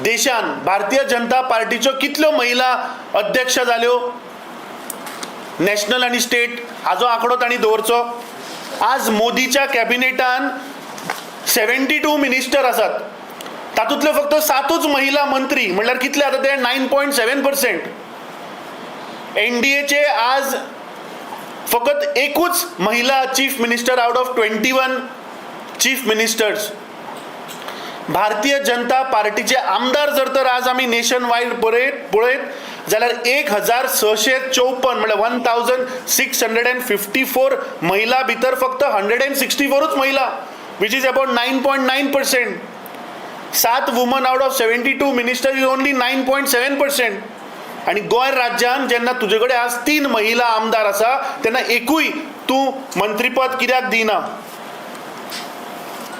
देशान भारतीय जनता पार्टीच्यो कितल्यो महिला अध्यक्ष जाल्यो नॅशनल आनी स्टेट हाजो आंकडो तांणी दवरचो. आज मोदीच्या कॅबिनेटान 72 मिनिस्टर आसात, तातूंतल्यो फक्त 7 महिला मंत्री, म्हणल्यार कितले आतां ते 9.7%. एनडीएचे आज फकत एकूच महिला chief minister out of 21 chief ministers. Bharatiya Janata पार्टीचे आमदार जर तर आज आमी नेशन वायड पळयत जाल्यार 1654 म्हणल्यार 1654 महिला भितर फक्त 164 महिला, which is about 9.9%. 7 woman out of 72 minister is only 9.7%. आनी गोंय राज्यान जेन्ना तुजे कडेन आज 3 महिला आमदार आसा तेन्ना एकूय तूं मंत्रीपद कित्याक दिना?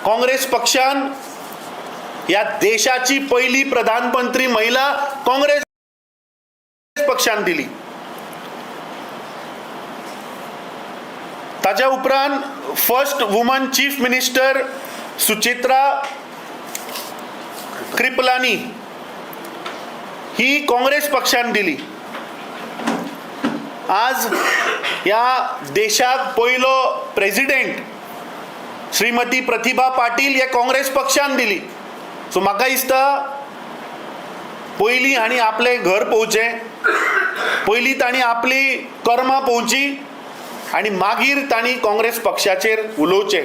काँग्रेस पक्षान ह्या देशाची पयली प्रधानमंत्री महिला काँग्रेस पक्षान दिली. ताज्या उपरांत first woman chief minister Suchitra Kripalani ही काँग्रेस पक्षान दिली. आज ह्या देशाक पयलो प्रेजिडेंट श्रीमती प्रतिभा पाटील हे काँग्रेस पक्षान दिली. सो म्हाका दिसता पयलीं हांणी आपलें घर पळोवचें, पयलीं तांणी आपली कर्मां पळोवची आनी मागीर तांणी काँग्रेस पक्षाचेर उलोवचें.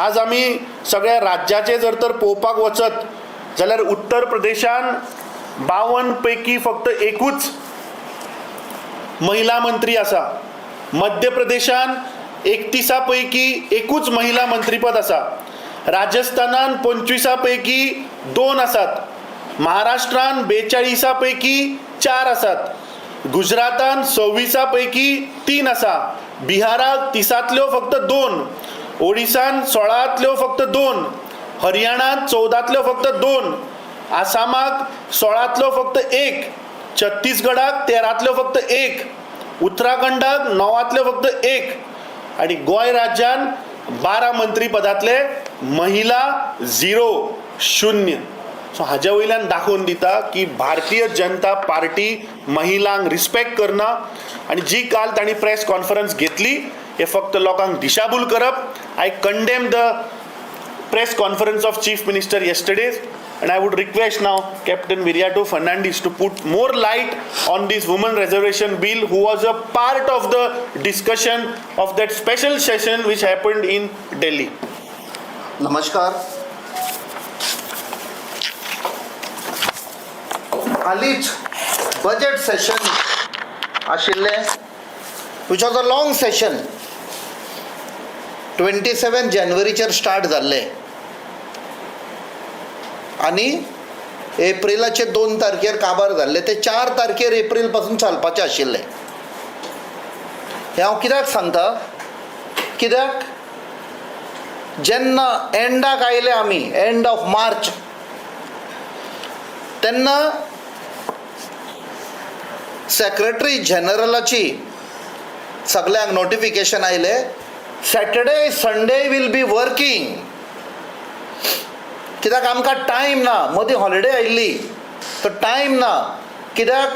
आज आमी सगळ्या राज्याचे जर तर पळोवपाक वचत जाल्यार उत्तर प्रदेशान 52 पैकी फक्त एकूच महिला मंत्री आसा, मध्य प्रदेशान 31 पैकी एकूच महिला मंत्रीपद आसा, राजस्थानान 25 पैकी 2 आसात, महाराष्ट्रान 42 पैकी 4 आसात, गुजरातान 26 पैकी 3 आसा, बिहाराक 30 फक्त 2, ओडिसान 16 फक्त 2, हरियाणात 14 फक्त 2, आसामाक 16 फक्त 1, छत्तीसगडाक 13 फक्त 1, उत्तराखंडाक 9 फक्त 1 आनी गोंय राज्यान 12 मंत्रीपदांतले महिला 0 0. सो हाज्या वयल्यान दाखोवन दिता की भारतीय जनता पार्टी महिलांक रिस्पेक्ट करना आनी जी काल तांणी प्रेस कॉन्फरन्स घेतली हे फक्त लोकांक दिशाभूल करप. I condemn the press conference of Chief Minister yesterday, and I would request now Captain Viriato Fernandes to put more light on this women reservation bill, who was a part of the discussion of that special session which happened in Delhi. Namaskar. हालींच budget Seshan आशिल्लें, which was a long session. 27 जानेवारीचेर start जाल्लें आनी एप्रिलाचे 2 तारखेर काबार जाल्ले, ते 4 तारखेर एप्रील पासून चलपाचें आशिल्लें. हें हांव कित्याक सांगता, कित्याक जेन्ना एंडाक आयले आमी, एंड ऑफ मार्च, तेन्ना सेक्रेटरी जनरलाची सगल्यांक नोटिफिकेशन आयलें, Saturday Sunday will be working. कित्याक आमकां टायम ना, मदीं हॉलिडे आयिल्ली तर टायम ना, कित्याक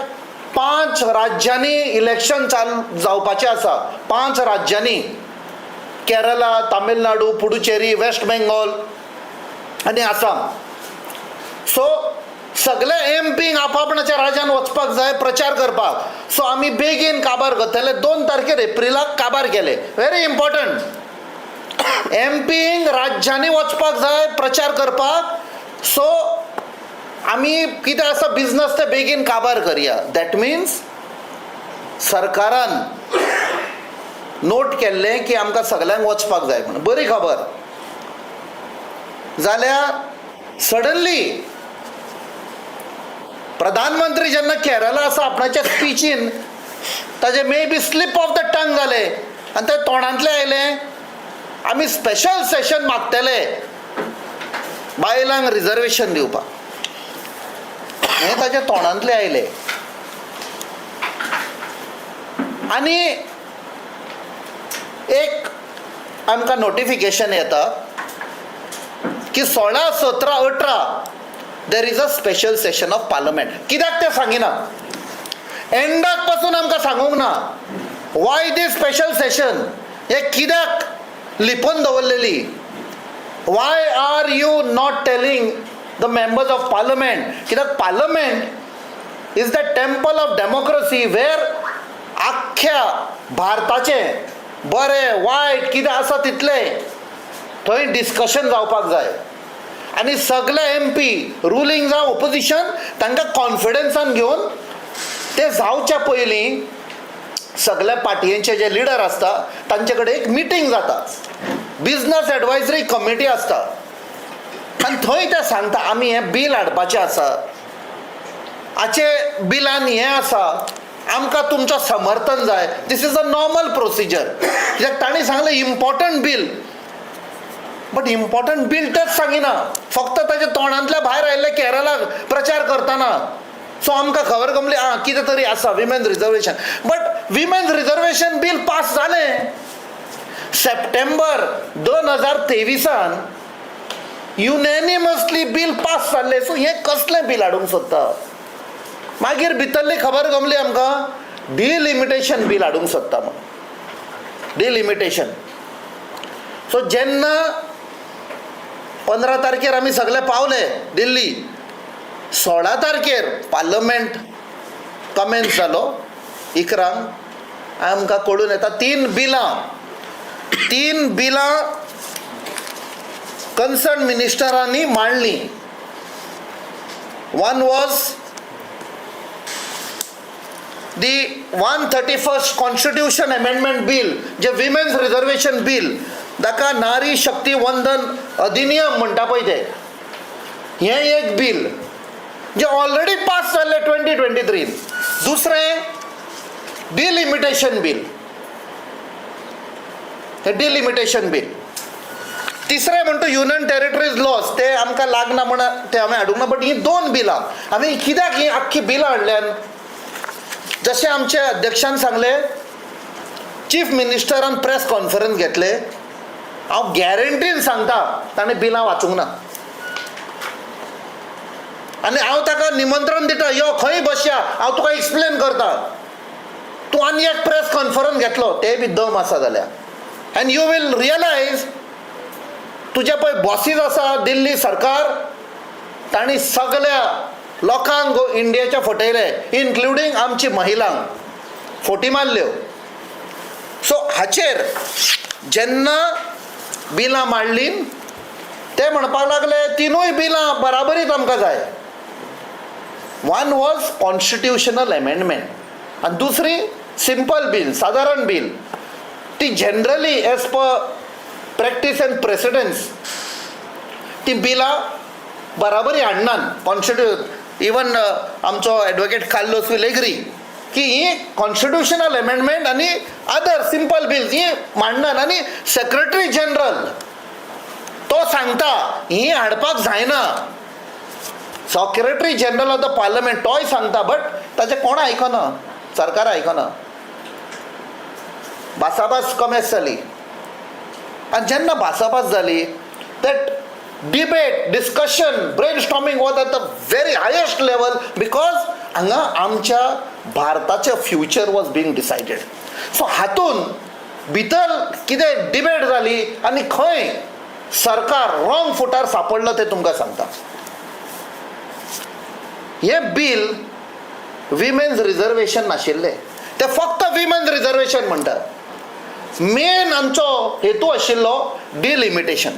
5 राज्यांनी इलेक्शन चालू जावपाचें आसा, 5 राज्यांनी, केरला, तामिळनाडू, पुडुचेरी, वेस्ट बेंगॉल आनी आसाम. सो सगळे एम पींक आपापणाच्या राज्यान वचपाक जाय प्रचार करपाक. सो आमी बेगीन काबार करतले, 2 तारखेर एप्रिलाक काबार केले. व्हेरी इम्पॉर्टंट, एम पींक राज्यांनी वचपाक जाय प्रचार करपाक. सो आमी कितें आसा बिजनस ते बेगीन काबार करया. That means सरकारान नोट केल्लें की आमकां सगल्यांक वचपाक जाय म्हूण. बरी खबर जाल्यार सडनली प्रधानमंत्री जेन्ना केरला आसा आपणाच्या स्पिचीन ताजे may be slip of the tongue जालें आनी ते तोंडांतलें आयलें, आमी स्पेशल सेशन मागतले बायलांक रिजर्वेशन दिवपाक. हें ताच्या तोंडांतलें आयलें. आनी एक आमकां नोटिफिकेशन येता की 16, 17, 18 there is a special session of parliament. कित्याक तें सांगिना, एंडाक पासून आमकां सांगूंक ना वाय दीस स्पेशल सेशन, हें कित्याक लिपोवन दवरलेली. Why are you not telling the members of parliament? कित्याक parliament is the temple of democracy where आख्ख्या भारताचें बरें वायट कितें आसा तितलें थंय डिस्कशन जावपाक जाय आनी सगळे एमपी रुलींग जावं ओपोजिशन तांकां कॉन्फिडन्सान घेवन ते जावच्या पयलीं सगळ्या पार्टयेंचे जे लिडर आसता तांचे कडेन एक मिटींग जाता, बिजनस एडवायजरी कमिटी आसता आनी थंय ते सांगता आमी हें बील हाडपाचें आसा, हाचे बिलान हें आसा, आमकां तुमचो समर्थन जाय. This is a normal procedure. कित्याक तांणी सांगलें important bill, but important bill तेच सांगिना, फक्त ताच्या तोंडांतल्या भायर आयिल्लें केरळाक प्रचार करतना. सो आमकां खबर गमली आं कितें तरी आसा women's reservation. But women's reservation bill pass जालें सप्टेंबर 2023 युनॅनिमसली बील पास जाल्लें. सो हें कसलें बील हाडूंक सोदता? मागीर भितरली खबर गमली आमकां डिलिमिटेशन बील हाडूंक सोदता म्हूण, डिलिमिटेशन. सो जेन्ना 15 तारखेर आमी सगळे पावले दिल्ली, 16 तारखेर पार्लमेंट कमेन्स जालो 11, आमकां कळून येता तीन बिलां, तीन बिलां कन्सर्न मिनिस्टरांनी मांडली. One was the 131st constitution amendment bill, J women's reservation bill, ताका नारी शक्ती वंदन अधिनियम म्हणटा पळय ते, हें एक बील जे ऑलरेडी पास जाल्लें 2023. दुसरें डिलिमिटेशन बील, हें डिलिमिटेशन बील. तिसरें म्हणटा युनियन टेरिटरीज लॉज, ते आमकां लागना म्हण ते हांवें हाडूंक ना. बट हीं दोन बिलां आमी कित्याक हीं आख्खी बिलां हाडल्यान, जशें आमच्या अध्यक्षान सांगलें, चीफ मिनिस्टरान प्रेस कॉन्फरन्स घेतले, हांव गॅरंटीन सांगता ताणें बिलां वाचूंक ना. आनी हांव ताका निमंत्रण दिता, यो खंय बसया, हांव तुका एक्सप्लेन करता. तूं आनी एक प्रेस कॉन्फरन्स घेतलो ते बी दम आसा जाल्यार, एंड you will realise तुजे पळय बॉसीस आसा दिल्ली सरकार, तांणी सगळ्या लोकांक इंडियेच्या फटयले, इन्क्लुडींग आमची महिलांक फोटी मारल्यो. सो हाचेर जेन्ना बिलां मांडलीं ते म्हणपाक लागले तिनूय बिलां बराबरीत आमकां जाय. वन वॉज कॉन्स्टिट्युशनल एमेंडमेंट आनी दुसरी सिंपल बील, सादारण बील. ती generally as per practice and precedence ती बिलां बराबरी हाडनात कॉन्स्टिट्यू इवन आमचो एडवोकेट कार्लोस will agree की ही कॉन्स्टिट्युशनल एमेंडमेंट आनी अदर सिंपल बिल्स ही मांडनात. आनी सेक्रेटरी जनरल तो सांगता ही हाडपाक जायना, secretary general of the parliament तोय सांगता, बट ताचें कोण आयकना, सरकार आयकना. भासाभास कमेस जाली आनी जेन्ना भासाभास जाली, that debate, discussion, brainstorming was at the very highest level because हांगा आमच्या भारताचें future was being decided. So हातून भितर कितें डिबेट जाली आनी खंय सरकार रॉंग फुटार सापडलो तें तुमकां सांगता. हें बील विमेन्स रिजर्वेशन नाशिल्लें, तें फक्त विमेन्स रिजर्वेशन म्हणटात. मेन आमचो हेतू आशिल्लो डिलिमिटेशन.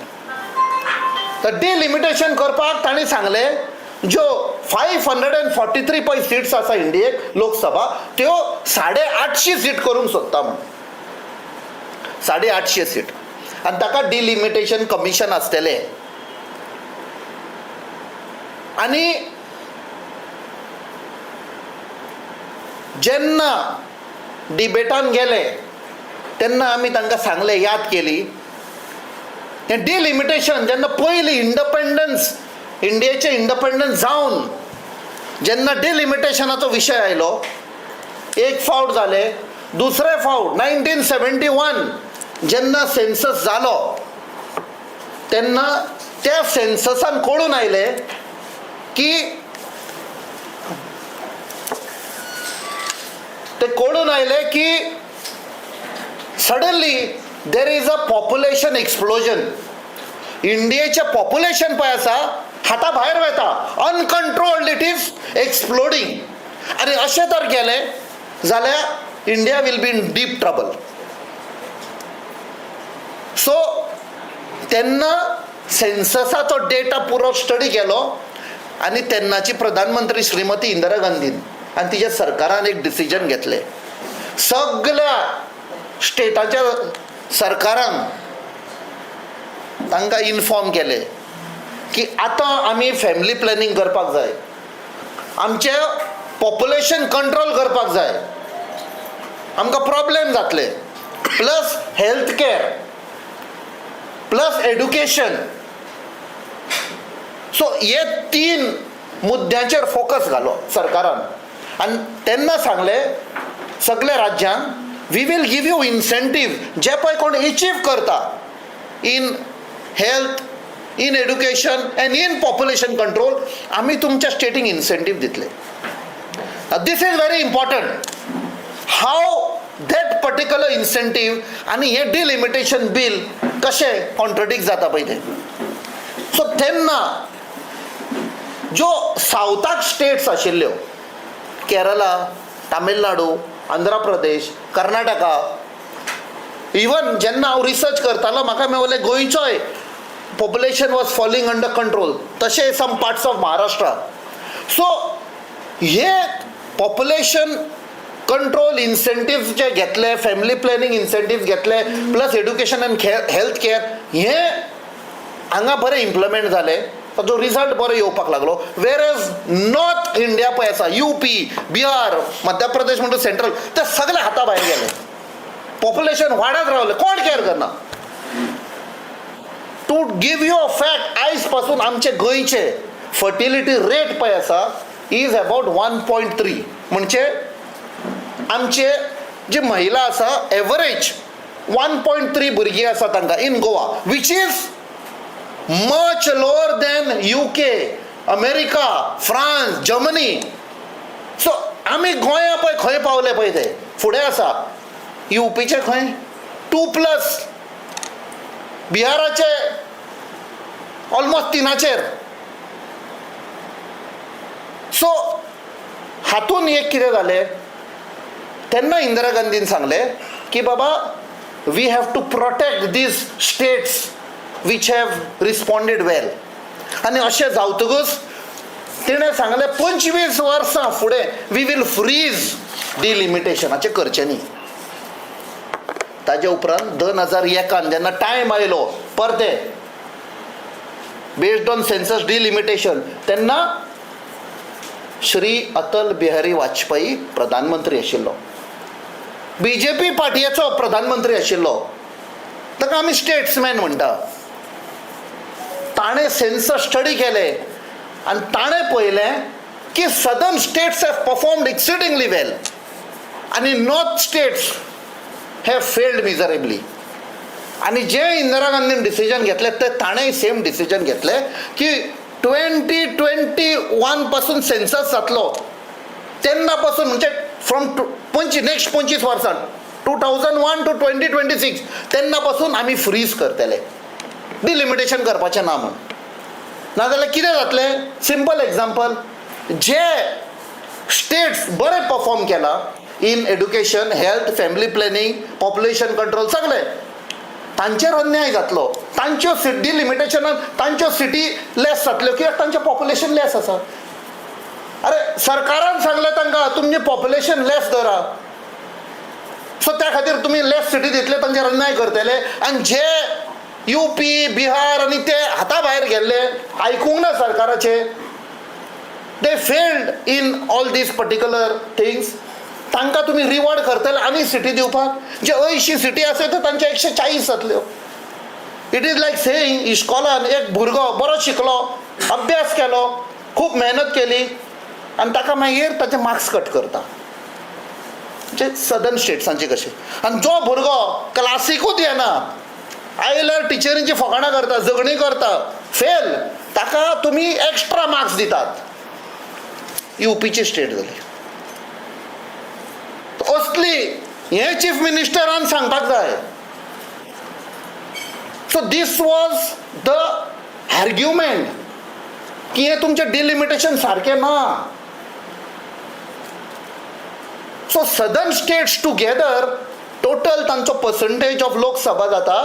तर डिलिमिटेशन करपाक तांणी सांगलें ज्यो 543 पळय सिट्स आसा इंडियेक लोकसभा, त्यो 850 सीट करूंक सोदता म्हूण, 850 सीट. आनी ताका डिलिमिटेशन कमिशन आसतलें. आनी जेन्ना डिबेटान गेले तेन्ना आमी तांकां सांगलें, याद केली हें डिलिमिटेशन. जेन्ना पयलीं इंडपेंडन्स, इंडियेचें इंडपेंडन्स जावन जेन्ना डिलिमिटेशनाचो विशय आयलो, एक फावट जालें, दुसरे फावट 1971 जेन्ना सेन्सस जालो तेन्ना त्या सेन्ससान कळून आयलें की ते कळून आयले की suddenly there is a population explosion. इंडियेचें पॉप्युलेशन पळय आसा हाता भायर वता, अनकंट्रोल्ड, it is exploding. आनी अशें जर गेलें जाल्यार India will be in deep trouble. So तेन्ना सेन्ससाचो डेटा पुरो स्टडी केलो आनी तेन्नाची प्रधानमंत्री श्रीमती इंदिरा गांधीन आनी तिच्या सरकारान एक डिसिजन घेतलें. सगल्या स्टेटाच्या सरकारान तांकां इनफॉर्म केलें की आतां आमी फॅमिली प्लॅनिंग करपाक जाय, आमचें पॉप्युलेशन कंट्रोल करपाक जाय, आमकां प्रॉब्लेम जातले. Plus health care, plus education. So हे तीन मुद्द्यांचेर फोकस घालो सरकारान आनी तेन्ना सांगलें सगल्या राज्यांक, we will give you incentive जे पळय कोण एचीव करता in health, in education and in population control, आमी तुमच्या स्टेटीक इन्सेंटीव दितले. This is very important, how that particular incentive आनी हें डिलिमिटेशन बील कशें कॉन्ट्रडिक्ट जाता पळय तें. सो तेन्ना ज्यो सावथाक स्टेट्स आशिल्ल्यो, केरला, तामिळनाडू, आंध्र प्रदेश, कर्नाटका, इवन जेन्ना हांव रिसर्च करतालो म्हाका मेवलें गोंयचोय population was falling under control, तशें some parts of Maharashtra. So hey population control incentive जे घेतले, फॅमिली प्लॅनिंग इन्सेंटीव घेतले, plus education and health care, हे हांगा बरें इम्प्लिमेंट जालें, ताजो रिजल्ट बरो येवपाक लागलो. वेर एज नॉर्थ इंडिया पळय आसा, यूपी, बिहार, मध्य प्रदेश म्हणटा सेंट्रल, ते सगळे हाता भायर गेले. पॉप्युलेशन वाडत रावलें, कोण कॅर करना. To give you a fact, आयज पासून आमचे गोंयचे फर्टिलिटी रेट पळय आसा is about 1.3. म्हणजे आमचे जी महिला आसा, एवरेज 1.3 भुरगीं आसा तांकां in Goa, which is much lower than UK, America, France, Germany. So आमी गोंया पळय खंय पावले पळय ते फुडें आसा. युपीचे खंय 2 प्लस, बिहाराचे ऑलमोस्ट 3चेर. सो हातून एक कितें जालें, तेन्ना इंदिरा गांधीन सांगलें की बाबा, we have to protect these states which have responded well. आनी अशें जावतकूच तिणें सांगलें, 25 वर्सां फुडें we will fridge डिलिमिटेशनाचें करचें न्ही. ताजे उपरांत 2001 जेन्ना टायम आयलो परते बेस्ड ऑन सेन्सस डिलिमिटेशन, तेन्ना श्री अटल बिहारी वाजपेयी प्रधानमंत्री आशिल्लो, बीजेपी पार्टीचो प्रधानमंत्री आशिल्लो, ताका आमी स्टेट्समॅन म्हणटा. ताणें सेन्सस स्टडी केलें आनी ताणें पळयलें की southern states have performed exceedingly well आनी north states have failed miserably. आनी जे इंदिरा गांधीन डिसिजन घेतलें ते ताणेंय सेम डिसिजन घेतलें की 2021 पासून सेन्सस जातलो तेन्ना पासून, म्हणजे फ्रॉम नेक्स्ट 25 वर्सां, 2001 to 2026, तेन्ना पासून आमी फ्रीज करतले, डिलिमिटेशन करपाचें ना म्हूण. नाजाल्यार कितें जातलें? सिंपल एग्जाम्पल, जे स्टेट्स बरें परफॉर्म केलां in education, health, family planning, population control सगळें, तांचेर अन्याय जातलो. तांच्यो डिलिमिटेशनान तांच्यो सिटी लेस जातल्यो, कित्याक तांचें पॉप्युलेशन लेस आसा. अरे, सरकारान सांगलें तांकां, तुमचें पॉप्युलेशन लेस धरा, सो त्या खातीर तुमी लेस सिटी दितले, तांचेर अन्याय करतले. आनी जे यूपी, बिहार आनी ते हाता भायर गेल्ले, आयकूंक ना सरकाराचे, they failed in all these particular things, तांकां तुमी रिवॉर्ड करतले आनी सिटी दिवपाक. जे 80 सिटी आसा ते तांचे 140 जातल्यो. It is like saying, इश्कोलान एक भुरगो बरो शिकलो, अभ्यास केलो, खूब मेहनत केली आनी ताका मागीर ताचे मार्क्स कट करता, म्हणजे सदर्न स्टेट्सांचे कशे. आनी जो भुरगो क्लासिकूच येना, आयल्यार टिचरींची फकाणां करता, झगडीं करता, फेल, ताका तुमी एक्स्ट्रा मार्क्स दितात. युपीची स्टेट जाली. असली हें चीफ मिनिस्टरान सांगपाक जाय. So this was the argument की हें तुमचें डिलिमिटेशन सारकें ना. So southern states together total तांचो पर्संटेज ऑफ लोकसभा जाता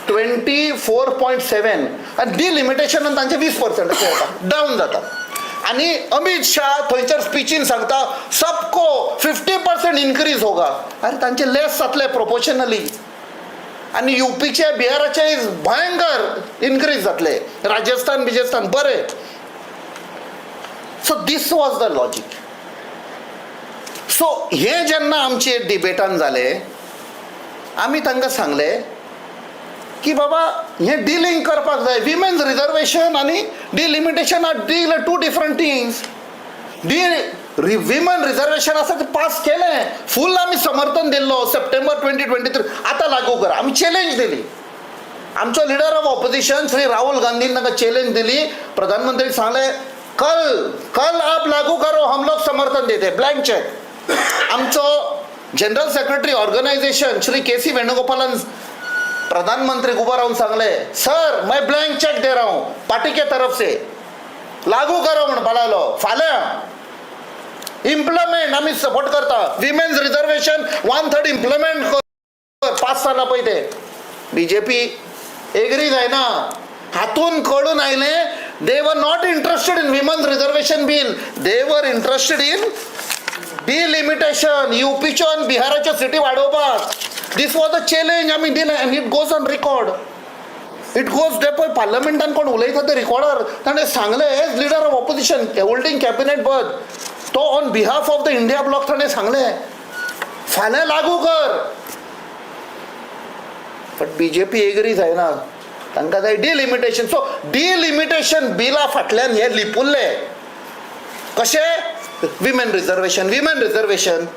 24.7 आनी डिलिमिटेशनान तांचे 20% येता, डावन जाता. आनी अमीत शाह थंयसर स्पिचीन सांगता सबको 50% इन्क्रीज होगा. आरे तांचे लेस जातले प्रोपोर्शनली. आनी युपीचे बिहाराचे is भयंकर इन्क्रीज जातले, राजस्थान बिजस्थान बरें. So this was the logic. So हें जेन्ना आमचे डिबेटान जालें, आमी तांकां सांगलें की बाबा हें डिलींग करपाक जाय. विमेन्स रिजर्वेशन आनी delimitation are deal two different things. Women reservation आसा तें पास केलें, फूल आमी समर्थन दिल्लो सप्टेंबर 2023. आतां लागू करा. आमी चॅलेंज दिली. आमचो leader of opposition Shri Rahul गांधीन तांकां चॅलेंज दिली. प्रधानमंत्री सांगलें कल कल आप लागू करो, हम लोग समर्थन देते, ब्लँक चेक. आमचो general secretary organisation Shri K C वेणुगोपालान प्रधानमंत्री उबो रावन सांगले, सर मैं ब्लँक चेक दे रहा हूँ पार्टी के तरफ से, लागू करो म्हणपाक लागलो. फाल्यां इम्प्लिमेंट आमी सपोर्ट करता. विमेन्स रिजर्वेशन 1/3 इम्प्लिमेंट कर, पास जाला पळय ते. बीजेपी एग्री जायना. हातून कळून आयलें they were not interested in women's reservation bill, they were interested in delimitation, युपीच्यो आनी बिहाराच्यो सिटी वाडोवपाक. This was a challenge आमी दिलें आनी it goes on record. It goes ते पळय पार्लमेंटान कोण उलयता ते रिकॉर्डर. ताणें सांगलें as leader of opposition holding cabinet berth, तो on behalf of the India bloc ताणें सांगलें फाल्यां लागू कर. But B J P agree जायना. तांकां जाय डिलिमिटेशन. सो डिलिमिटेशन बिला फाटल्यान हे लिपुल्ले कशें women reservation, women reservation.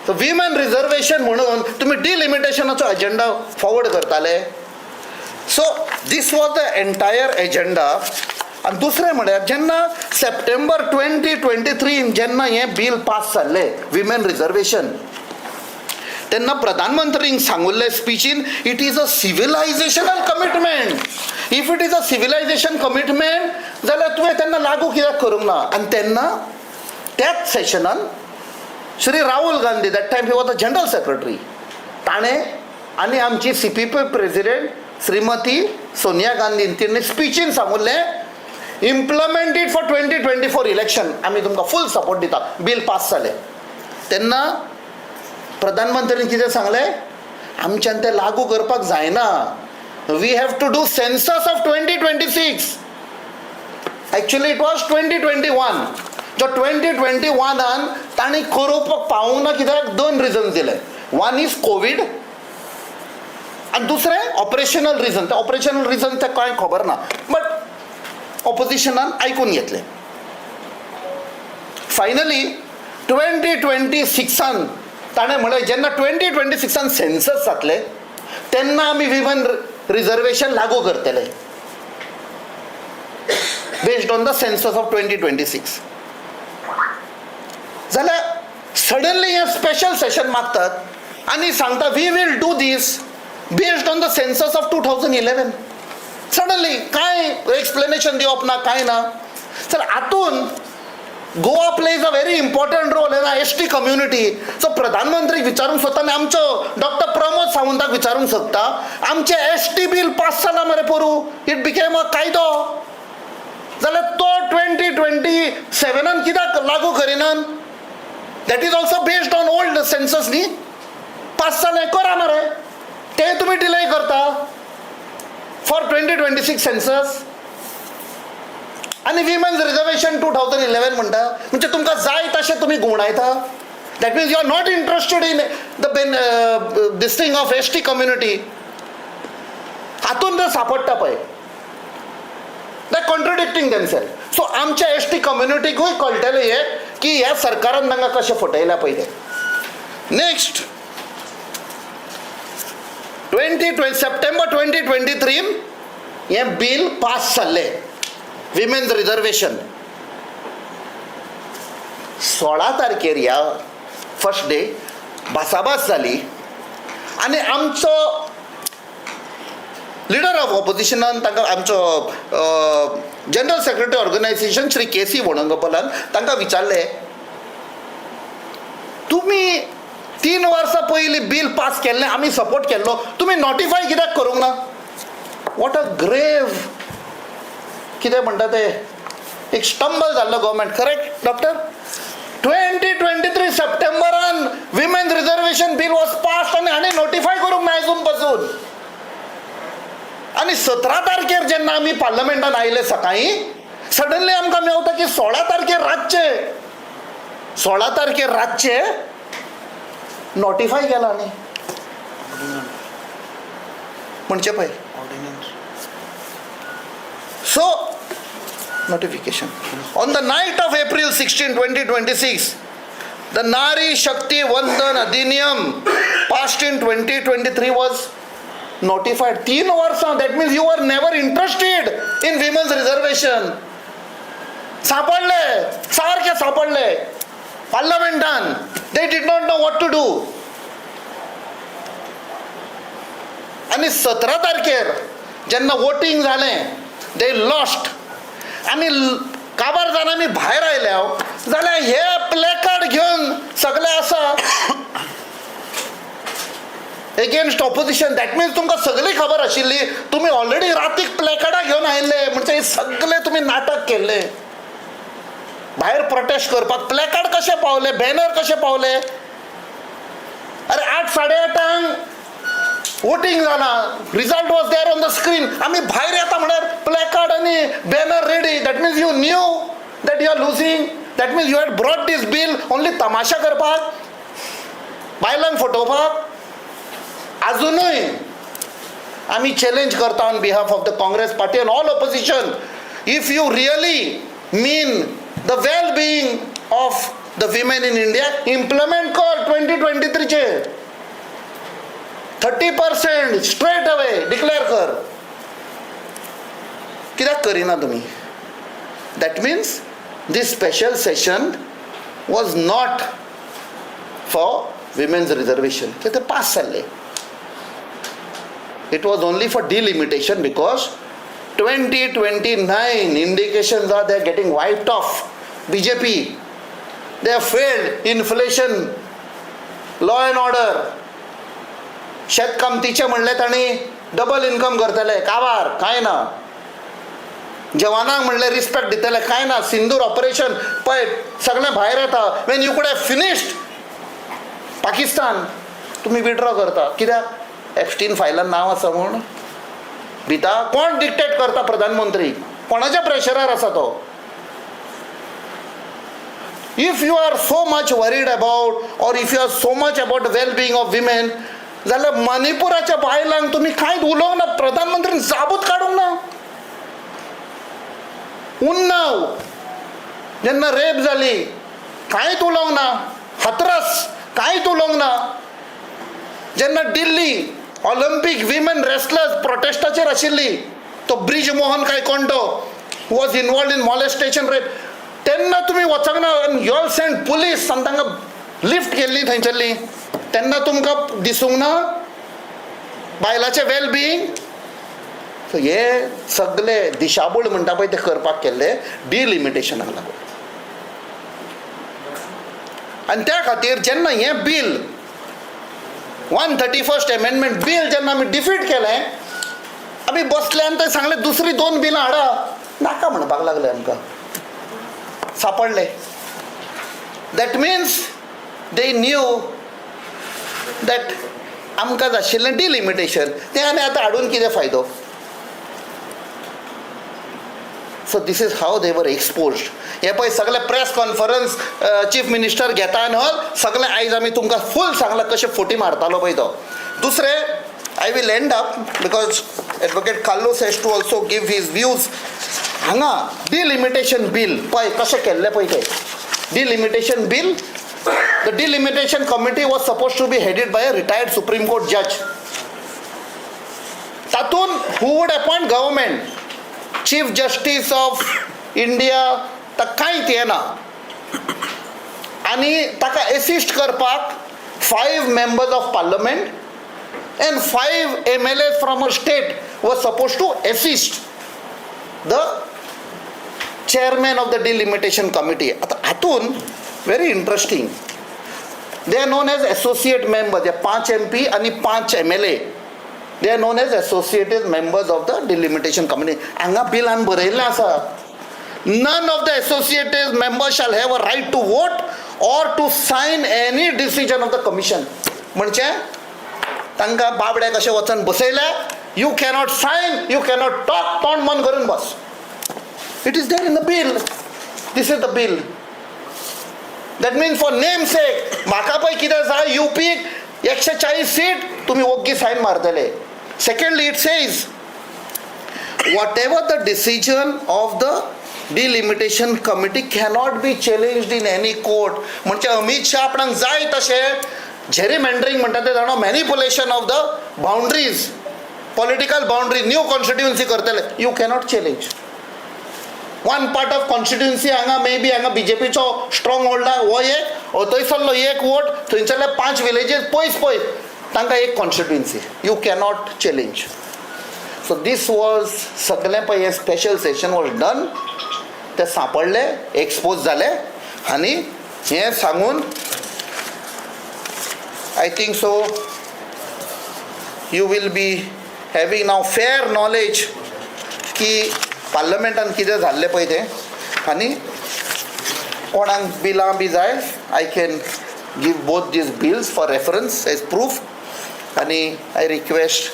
So women reservation म्हणून तुमी डिलिमिटेशनाचो एजेंडा फॉरवर्ड करताले. So this was the entire agenda. आनी दुसरें म्हळ्यार जेन्ना सप्टेंबर 2023 जेन्ना हें बील पास जाल्लें विमेन रिजर्वेशन, तेन्ना प्रधानमंत्रींक सांगुल्लें स्पिचीन, it is a civilizational commitment. If it is a civilization commitment जाल्यार तुवें तेन्ना लागू कित्याक करूंक ना? आनी तेन्ना त्याच सेशनान Shri Rahul Gandhi, that time he was the general secretary, ताणें आनी आमची C P P president Shrimati Sonia गांधीन तिणें स्पिचीन सांगुल्लें implement it for 2024 election, आमी तुमकां फूल सपोर्ट दिता. बील पास जालें तेन्ना प्रधानमंत्र्यान कितें सांगलें, आमच्यान तें लागू करपाक जायना, we have to do census of 2026. Actually it was 2021. जो 2021 तांणी करोवपाक पावूंक ना कित्याक दोन रिजन्स दिले. वन is Covid आनी दुसरें ऑपरेशनल रिजन. ते ऑपरेशनल रिजन ते कांय खबर ना, बट ऑपोजिशनान आयकून घेतलें. फायनली 2026 ताणें म्हणलें जेन्ना 2026 सेन्सस जातले तेन्ना आमी विमन रिजर्वेशन लागू करतले based on the census of 2026. जाल्यार सडनली हें स्पेशल सेशन मागतात आनी सांगता we will do this based on the census of 2011. Suddenly कांय एक्सप्लेनेशन दिवप ना, कांय ना. तर हातून Goa plays a very important role in S T community. So प्रधानमंत्रीक विचारूंक सोदता आनी आमचो डॉक्टर प्रमोद सावंताक विचारूंक सोदता, आमचें एस टी बील पास जाला मरे पोरूं, it became अ कायदो, जाल्यार तो 2027 कित्याक लागू करिनात? That is also based on old census न्ही, पास जालें करा मरे, तें तुमी डिले करता फॉर 2026 सेन्सस. आनी विमेन्स रिजर्वेशन 2011 म्हणटा, म्हणजे तुमकां जाय तशें तुमी घुंवडायता. That means you are not interested in the ben this thing of S T community. हातून ते सापडटा पळय, they contradicting themself. सो आमच्या एस टी कम्युनिटीकूय कळटलें हें की ह्या सरकारान तांकां कशें फटयल्या पळय तें. Next September 2023 हें बील पास जाल्लें विमेन्स रिजर्वेशन. 16 तारखेर ह्या फर्स्ट डे भासाभास जाली आनी आमचो लिडर ऑफ ऑपोजिशनान तांकां आमचो general secretary organisation Shri K C वेणुगोपालान तांकां विचारलें, तुमी 3 वर्सां पयलीं बील पास केल्लें, आमी सपोर्ट केल्लो, तुमी नोटिफाय कित्याक करूंक ना? What a grave कितें म्हणटा ते एक स्टंबल जाल्लो government. Correct doctor? 2023 सप्टेंबरान women reservation bill was passed आनी हांणी नोटिफाय करूंक ना अजून पासून. आनी 17 तारखेर जेन्ना आमी पार्लमेंटान आयले सकाळीं, सडनली आमकां मेवता की 16 तारखेर रातचे, 16 तारखेर रातचे नोटिफाय केला. न्ही म्हणचे पळय, so notification on the night of April 16, 2026, the Nari Shakti Vandan Adhiniyam passed in 2023 was notified. 3 वर्सां, that means you are never interested in women's reservation. सापडले, सारके सापडले पार्लमेंटान. They did not know what to do. आनी 17 तारखेर जेन्ना voting जालें, they lost. आनी काबार जावन आमी भायर आयल्या जाल्यार हे प्लेकार्ड घेवन सगळे आसा एगेन्स्ट ऑपोजिशन. That means तुमकां सगळी खबर आशिल्ली, तुमी ऑलरेडी रातीक प्लेकार्डां घेवन आयिल्ले, म्हणजे हे सगळे तुमी नाटक केल्ले भायर प्रोटेस्ट करपाक. प्लेकार्ड कशे पावले, बॅनर कशे पावले? अरे 8 साडे 8 वोटींग जालां, result was there on the screen. आमी भायर येता म्हळ्यार प्लेकार्ड आनी banner ready. That means you knew that you are losing. That means you had brought this bill only तमाशा करपाक, बायलांक फटोवपाक. आजुनूय आमी चॅलेंज करता on behalf of the Congress party and all opposition, if you really mean the well being of the women in India, implement कर 2023 30% straight away declare कर. कित्याक करिना तुमी? That means this special session was not for women's reservation. ते pass जाल्ले. It was only for delimitation because 2029 indications are they are getting wiped off. BJP, they have failed. Inflation, law and order. शेतकामतीचे म्हणले तांणी double income करतले, काबार कांय ना. जवानांक म्हणले respect दितले, कांय ना. सिंदूर ऑपरेशन पळय सगळें भायर येता. When you could have finished Pakistan, तुमी विड्रॉ करता कित्याक? एप्स्टीन फायलान नांव आसा म्हूण भिता. कोण डिक्टेट करता? प्रधानमंत्री कोणाच्या प्रेशरार आसा तो? If you are so much worried about or if you are so much about well being of women, जाल्यार मणिपुराच्या बायलांक तुमी कांयच उलोवंक ना, प्रधानमंत्रीन जाबूत काडूंक ना. उन्नाव जेन्ना रेप जाली कांयच उलोवंक ना, हाथरस कांयच उलोवंक ना. जेन्ना दिल्ली ऑलिम्पीक विमेन रेसलर्स प्रोटेस्टाचेर आशिल्ली, तो ब्रिज मोहन काय कोण तो was involved in molestation rape, तेन्ना तुमी वचोंक ना. You all send police आनी तांकां लिफ्ट केल्ली थंयसरली, तेन्ना तुमकां दिसूंक ना बायलाचें वेल बिईंग? सो हे सगळे दिशाभूल म्हणटा पळय ते करपाक केल्ले डिलिमिटेशनाक लागून. आनी त्या खातीर जेन्ना हें bill 131st amendment bill जेन्ना आमी डिफीट केलें, आमी बसले आनी थंय सांगलें दुसरी 2 बिलां हाडा, नाका म्हणपाक लागले आमकां, सापडले. That means they knew that आमकां जाय आशिल्लें डिलिमिटेशन, तें आमी आतां हाडून कितें फायदो? So this is how they were exposed. हे पळय सगळे प्रेस कॉन्फरन्स चीफ मिनिस्टर घेता आनी हॉल सगळें. आयज आमी तुमकां फूल सांगलां कशें फोटी मारतालो पळय तो. दुसरें, I will end up because advocate Carlos has to also give his views. हांगा डिलिमिटेशन बील पळय कशें केल्लें पळय तें delimitation bill. The delimitation committee was suppose to be headed by a retired Supreme Court जज. तातूंत who would appoint government, chief justice of India, ताका कांयच येना. आनी ताका एसिस्ट करपाक 5 members of parliament and 5 MLA from a state was suppose to assist the chairman of the delimitation committee. आतां हातून very interesting, they are known as associate members. हे 5 MP आनी 5 MLA, they are known as associated members of the delimitation committee. हांगा बिलान बरयल्लें आसा, none of the associated members shall have a right to vote or to sign any decision of the commission. म्हणजे तांकां बाबडे कशें वचून बसयले, you cannot sign, you cannot talk, तोंड बंद करून बस. It is there in the bill. This is the bill. That means for name sake, म्हाका पळय कितें जाय, युपीक 140 सीट तुमी ओग्गी sign मारतले. Secondly, it says whatever the decision of the delimitation committee cannot be challenged in any court. म्हणजे अमित शाह आपणाक जाय तशें जेरीमॅन्डरिंग म्हणटा तें जाणा, manipulation of the boundaries, political boundary, new constituency करतले, you cannot challenge. One part of constituency हांगा may be हांगा बीजेपीचो स्ट्रॉंग होल्ड आहा, हो एक थंयसरलो एक वोट, थंयसरले 5 विलेजीस पयस पयस, तांकां एक constituency, you cannot challenge. So this was सगळें पळय हें स्पेशल सेशन वॉज डन, ते सांपडले, एक्सपोज जाले. आनी हें सांगून I think so you will be having now fair knowledge की पार्लमेंटान कितें जाल्लें पळय तें. आनी कोणाक बिलां बी जाय, I can give both these bills for reference as proof. आनी I request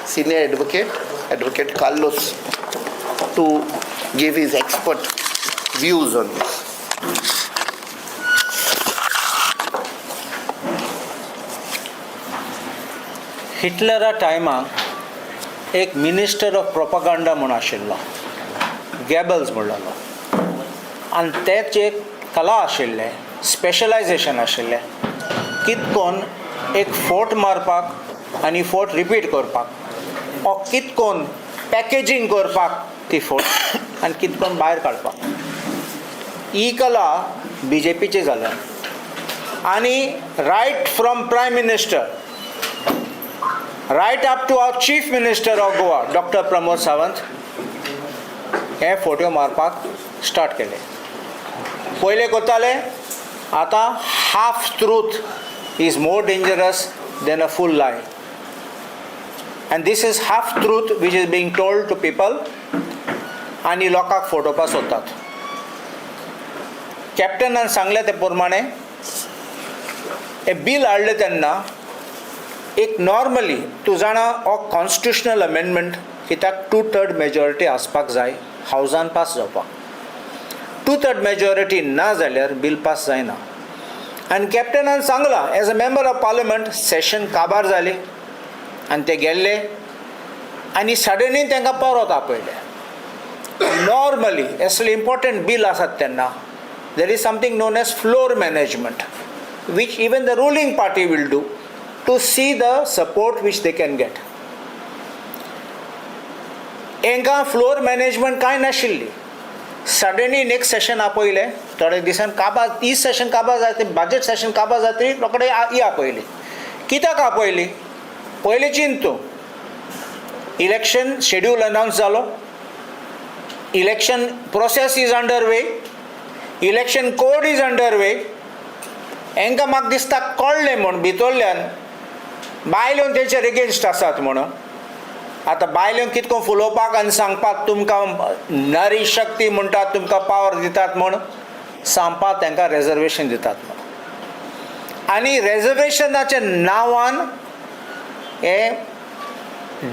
senior advocate, Advocate Carlos, to give his expert views on this. हिटलरा टायमाक एक मिनिस्टर ऑफ प्रोपागांडा म्हूण आशिल्लो, गॅबल्स म्हणलेलो, आनी तेच एक कला आशिल्लें, स्पेशलायजेशन आशिल्लें, कितकोन एक फोट मारपाक आनी फोट रिपीट करपाक, ओ कितकोन पॅकेजींग करपाक ती फोट आनी कितकोन भायर काडपाक. ही कला बी जे पीची जाल्या. आनी right from prime minister right up to our chief minister of Goa doctor Pramod Sawant हे फोट्यो मारपाक स्टार्ट केले. पयले करताले, आतां half truth is more dangerous than a full lie. And this is half truth which is being told to people. आनी लोकांक फोटोवपाक सोदतात. कॅप्टनान सांगलें ते प्रमाणे हें बील हाडलें तेन्ना एक नॉर्मली तूं जाणा हो कॉन्स्टिट्युशनल अमेंडमेंट कित्याक 2/3 मेजॉरिटी आसपाक जाय हावजान पास जावपाक. 2/3 मेजॉरिटी ना जाल्यार बील पास जायना. आनी कॅप्टनान सांगलां as a member of parliament session काबार जाली आनी ते गेल्ले आनी सडनली तांकां परत आपयले. नॉर्मली असले इम्पॉर्टंट बील आसात तेन्ना there is something known as floor management which even the ruling party will do to see the support which they can get. हांकां फ्लोर मॅनेजमेंट कांय नाशिल्ली. सडनली नेक्स्ट सेशन आपयलें, थोडे दिसान काबार, ती सेशन काबार जाता, बजट सेशन काबार जातरी रोखडे ही आपयली. कित्याक आपयली? पयलीं चिंत तूं, इलेक्शन शेड्यूल अनावन्स जालो, election process is under way, election code is under way. हांकां म्हाका दिसता कळ्ळें म्हूण भितरल्यान बायलो तेंचेर एगेन्स्ट आसात म्हणून. आतां बायल्यांक कितको फुलोवपाक आनी सांगपाक तुमकां नारी शक्ती म्हणटात, तुमकां पावर दितात म्हूण सांगपाक तांकां रेजर्वेशन दितात म्हूण. आनी रेजर्वेशनाच्या नांवान हें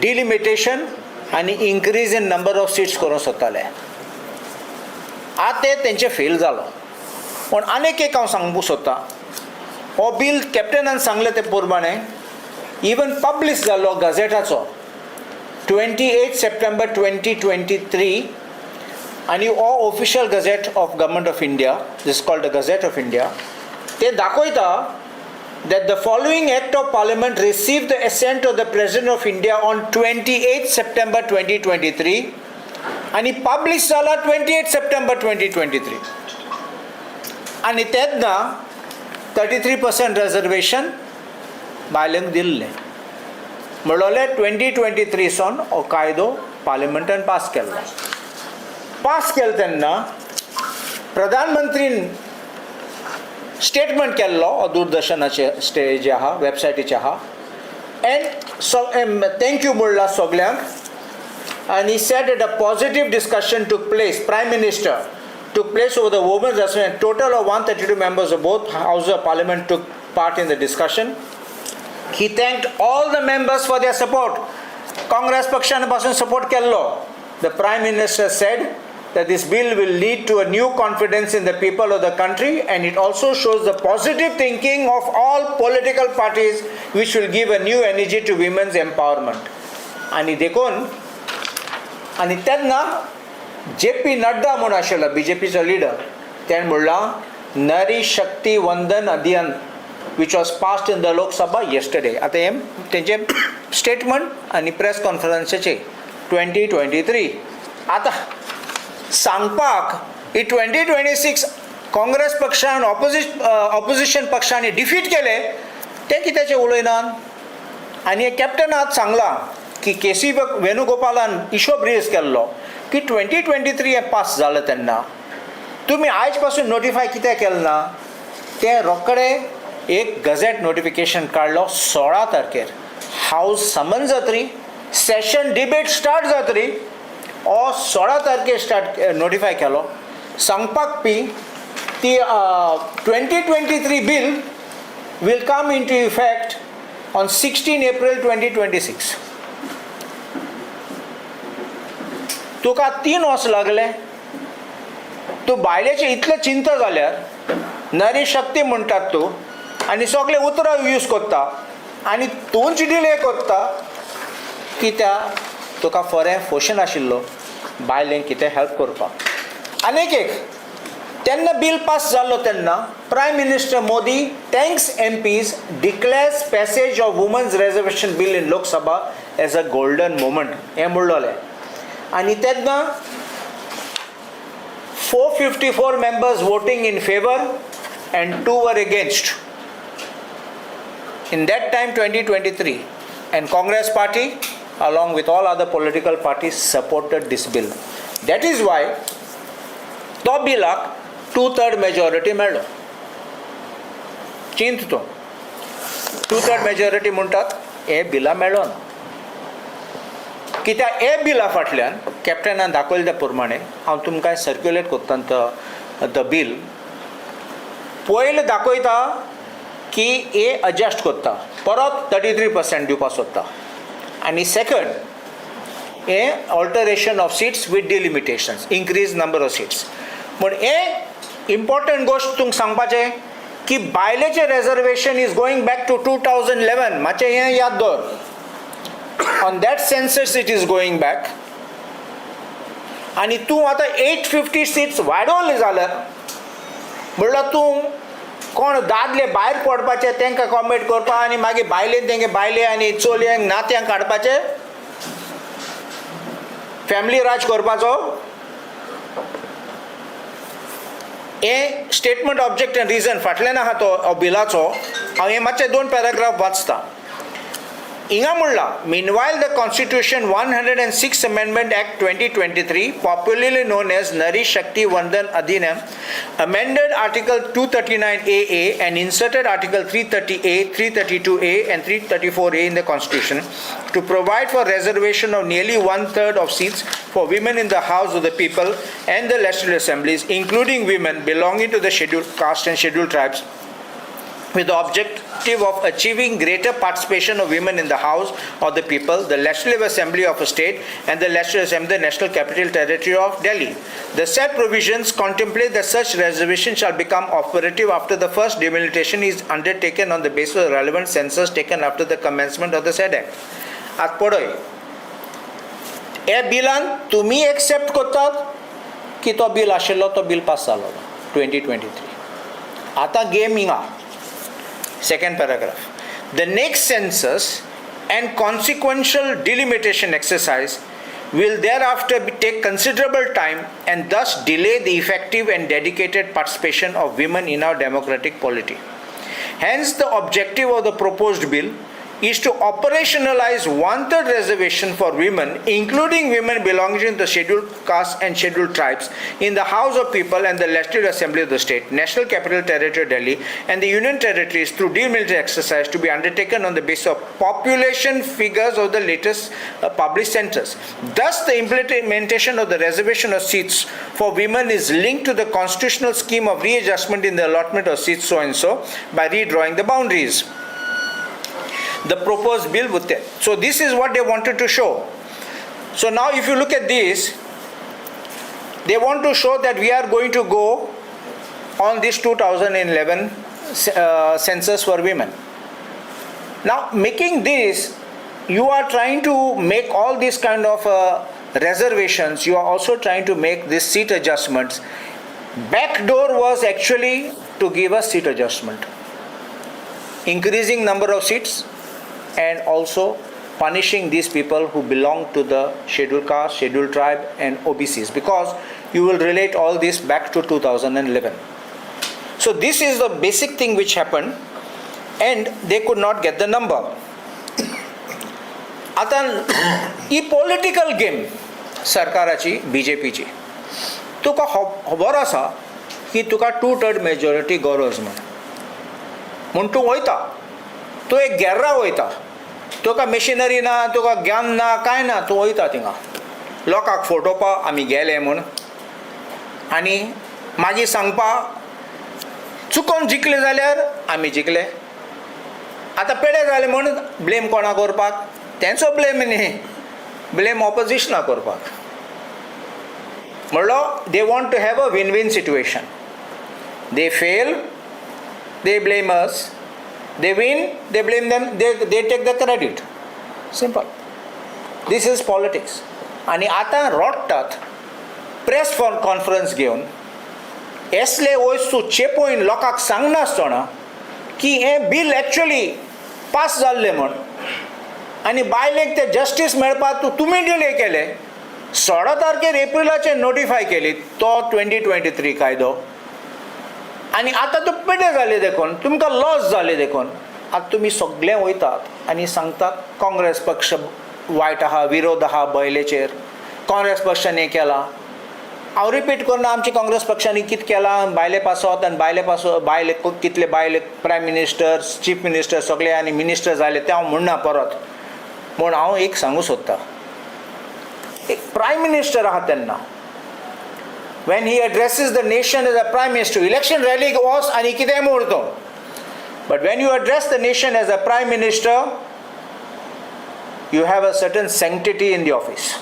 डिलिमिटेशन आनी increase in number of seats करूंक सोदताले. आतां तें तेंचें फेल जालो. पूण आनीक एक हांव सांगूंक सोदतां, हो बील कॅप्टनान सांगलें ते प्रमाणे इवन पब्लीश जाल्लो गजेटाचो 28 September 2023 आनी हो official gazette of government of India, this called the gazette of India, ते दाखयता that the following Act of Parliament received the assent of the President of India on 28 September 2023 आनी publish जाला 28 September 2023. आनी तेन्ना 33% reservation बायलांक दिल्लें. म्हणलें 2023 सावन हो कायदो पार्लिमेंटान पास केल्लो. पास केलो तेन्ना प्रधानमंत्रीन स्टेटमेंट केल्लो हो दूरदर्शनाचे जे आहा वेबसायटीचे आहा एंड thank you म्हणला सगल्यांक. And he said that a positive discussion took place, Prime Minister, took place over the women's reservation. A total of 132 members of both houses of parliament took part in the discussion. He thanked all the members for their support. Congress पक्षान पासून support केल्लो. The Prime Minister said that this bill will lead to a new confidence in the people of the country, and it also shows the positive thinking of all political parties, which will give a new energy to women's empowerment. आनी देखून आनी तेन्ना J P Nadda म्हूण आशिल्लो B J पीचो leader, तेणें म्हणलां Nari Shakti Vandan Adhiniyam which was passed in the Lok Sabha yesterday. आतां हें तेंचें स्टेटमेंट आनी प्रेस कॉन्फरन्साचें 2023. आतां सांगपाक ही 2026 काँग्रेस पक्षान ऑपोजिशन पक्षांनी डिफीट केले तें कित्याचें उलयनात. आनी कॅप्टनान सांगलां की के सी वेणुगोपालान हिशोब रेज केल्लो की 2023 हें पास जालें तेन्ना तुमी आयज पासून नोटिफाय कित्याक केलें ना. ते रोखडे एक गझेट नोटिफिकेशन काडलो 16 तारखेर. हावज समन जातरी, सेशन डिबेट स्टार्ट जातरी, हो 16 तारखेर स्टार्ट नोटिफाय केलो. सांगपाक पी ती 2023 bill will come into effect on 16 April 2026. तुका 3 वर्स लागले. तूं बायलेचें इतलें चिंता जाल्यार नारी शक्ती म्हणटात तूं आनी सगळे उतरां यूज करता आनी तूंच डिले करता कित्याक तुका फरें फोशन आशिल्लो बायलेंक कितें हेल्प करपाक. आनीक एक तेन्ना बील पास जाल्लो तेन्ना Prime Minister Modi thanks MPs, declares passage of women's reservation bill in Lok Sabha as a golden moment हें म्हणलोलें. आनी तेन्ना 454 members voting in favour and 2 were against in that time 2023, and Congress party along with all other political parties supported this bill. That is why तो बिलाक 2/3 majority मेळ्ळो. चिंत तूं 2/3 majority म्हणटात हे बिला मेळ्ळो ना कित्याक हे बिला फाटल्यान कॅप्टनान दाखयले त्या प्रमाणे हांव तुमकां सर्क्युलेट करता the bill. पयलें दाखयता की हे एडजस्ट करता परत 33% दिवपाक सोदता आनी सेकंड हे alteration of seats with delimitations, increase number of seats. पूण हे इम्पॉर्टंट गोश्ट तुमकां सांगपाचें की बायलेचें reservation is going back to 2011. मातशें हें याद दवर. On that census it is going back. आनी तूं आतां 850 सीट्स वाडोवले जाल्यार म्हणल्यार तूं कोण दादले भायर पडपाचे तांकां कॉमेट करपा आनी मागीर बायलेन तेंगे बायले आनी चलयांक नात्यांक काडपाचे फॅमिली राज करपाचो. हें स्टेटमेंट ऑब्जेक्ट एंड रिजन फाटल्यान आहा तो बिलाचो. हांव हें मातशें 2 पॅराग्राफ वाचता. हिंगा म्हणलां, meanwhile the constitution 106 amendment act 2023 popularly known as Nari Shakti Vandan Adhiniyam amended article 239AA and inserted article 330A, 332A and 334A in the constitution to provide for reservation of nearly 1/3 of seats for women in the House of the People and the Legislative Assemblies, including women belonging to the scheduled caste and scheduled tribes, with the objective of achieving greater participation of women in the House of the People, the Legislative Assembly of a state, and the Legislative Assembly of the National Capital Territory of Delhi. The said provisions contemplate that such reservation shall become operative after the first delimitation is undertaken on the basis of relevant census taken after the commencement of the said act. आत पळय, हे बिलान तुमी accept करतात की तो bill आशिल्लो तो bill pass जालो 2023. आतां गेम हिंगा. Second paragraph. The next census and consequential delimitation exercise will thereafter take considerable time and thus delay the effective and dedicated participation of women in our democratic polity. Hence, the objective of the proposed bill is to operationalize one-third reservation for women, including women belonging to the scheduled castes and scheduled tribes, in the House of People and the Legislative Assembly of the state, National Capital Territory Delhi, and the Union Territories through demilitarized exercise to be undertaken on the basis of population figures of the latest published census. Thus, the implementation of the reservation of seats for women is linked to the constitutional scheme of readjustment in the allotment of seats so and so by redrawing the boundaries. The proposed bill would tell. So this is what they wanted to show. So now if you look at this, they want to show that we are going to go on this 2011 census for women. Now making this, you are trying to make all these kind of reservations, you are also trying to make these seat adjustments. Back door was actually to give a seat adjustment, increasing number of seats and also punishing these people who belong to the scheduled caste, scheduled tribe and OBCs, because you will relate all this back to 2011. So this is the basic thing which happened, and they could not get the number. आतां ही political game सरकाराची, बीजेपीची, तुका खबर आसा की तुका 2/3 majority गरज म्हूण तूं वयता, तूं एक गेर्रा वयता, तुका मशिनरी ना, तुका ज्ञान ना, कांय ना, तूं वयता थिंगा लोकांक फटोवपा आमी गेले म्हूण, आनी मागीर सांगपा चुकोन जिखले जाल्यार आमी जिखले, आतां पेडे जाले म्हूण ब्लेम कोणा करपाक, तेंचो ब्लेम न्ही, ब्लेम ऑपोजिशना करपाक. म्हणलो they want to have a win win situation. They fail, they blame us, they win, they blame them, they take the credit. Simple. This is politics. आनी आतां रोडटात प्रेस कॉन्फरन्स घेवन असले वस्तू चेपोवन लोकांक सांगनासतना की हें बील एक्चुअली पास जाल्लें म्हूण, आनी बायलेक ते जस्टीस मेळपाक तुमी डिले केले. 16 तारखेर एप्रिलाचेर नोटिफाय केली तो 2023 कायदो, आनी आतां तो पेडे जाले देखून तुमकां लॉस जाले देखून आतां तुमी सगळे वयतात आनी सांगतात काँग्रेस पक्ष वायट आहा, विरोध आहा बायलेचेर, काँग्रेस पक्षान हें केलां. हांव रिपीट करना आमची काँग्रेस पक्षांनी कितें केलां बायले पासत आनी बायले पासत बायले कितले बायले प्रायम मिनिस्टर, चीफ मिनिस्टर सगळे आनी मिनिस्टर जाले तें हांव म्हणना परत. म्हूण हांव एक सांगूं सोदतां, एक प्रायम मिनिस्टर आहा तेन्ना when he addresses the nation as a prime minister, election rally वच आनी कितेंय म्हूण तो, but when you address the nation as a prime minister, you have a certain sanctity in the office.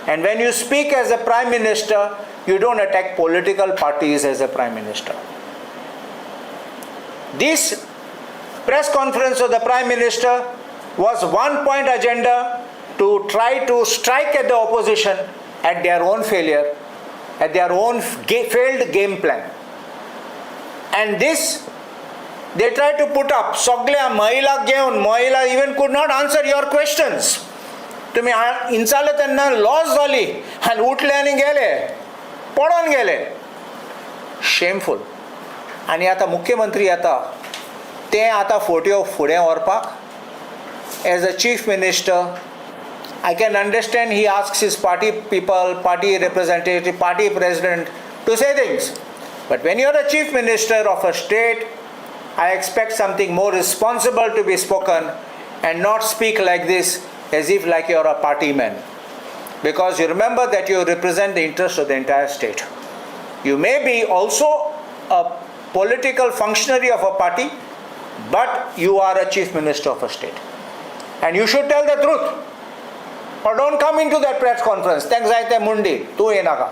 And when you speak as a prime minister, you don't attack political parties as a prime minister. This press conference of the prime minister was one point agenda to try to strike at the opposition at their own failure, at their own failed game plan. And this, they try to put up, सगल्या महिला घेवन, महिला even could not answer your questions. तुमी इंचाले तेन्ना loss जाली आनी उठले आनी गेले, पडोन गेले. शेमफूल. आनी आतां मुख्यमंत्री येता ते आतां फोटयो फुडें व्हरपाक. As a chief minister, I can understand he asks his party people, party representative, party president to say things. But when you are a chief minister of a state, I expect something more responsible to be spoken and not speak like this as if like you are a party man. Because you remember that you represent the interest of the entire state. You may be also a political functionary of a party, but you are a chief minister of a state. And you should tell the truth. Or don't come into that press conference. तांकां जाय तें मुंडी, तूं येनाका.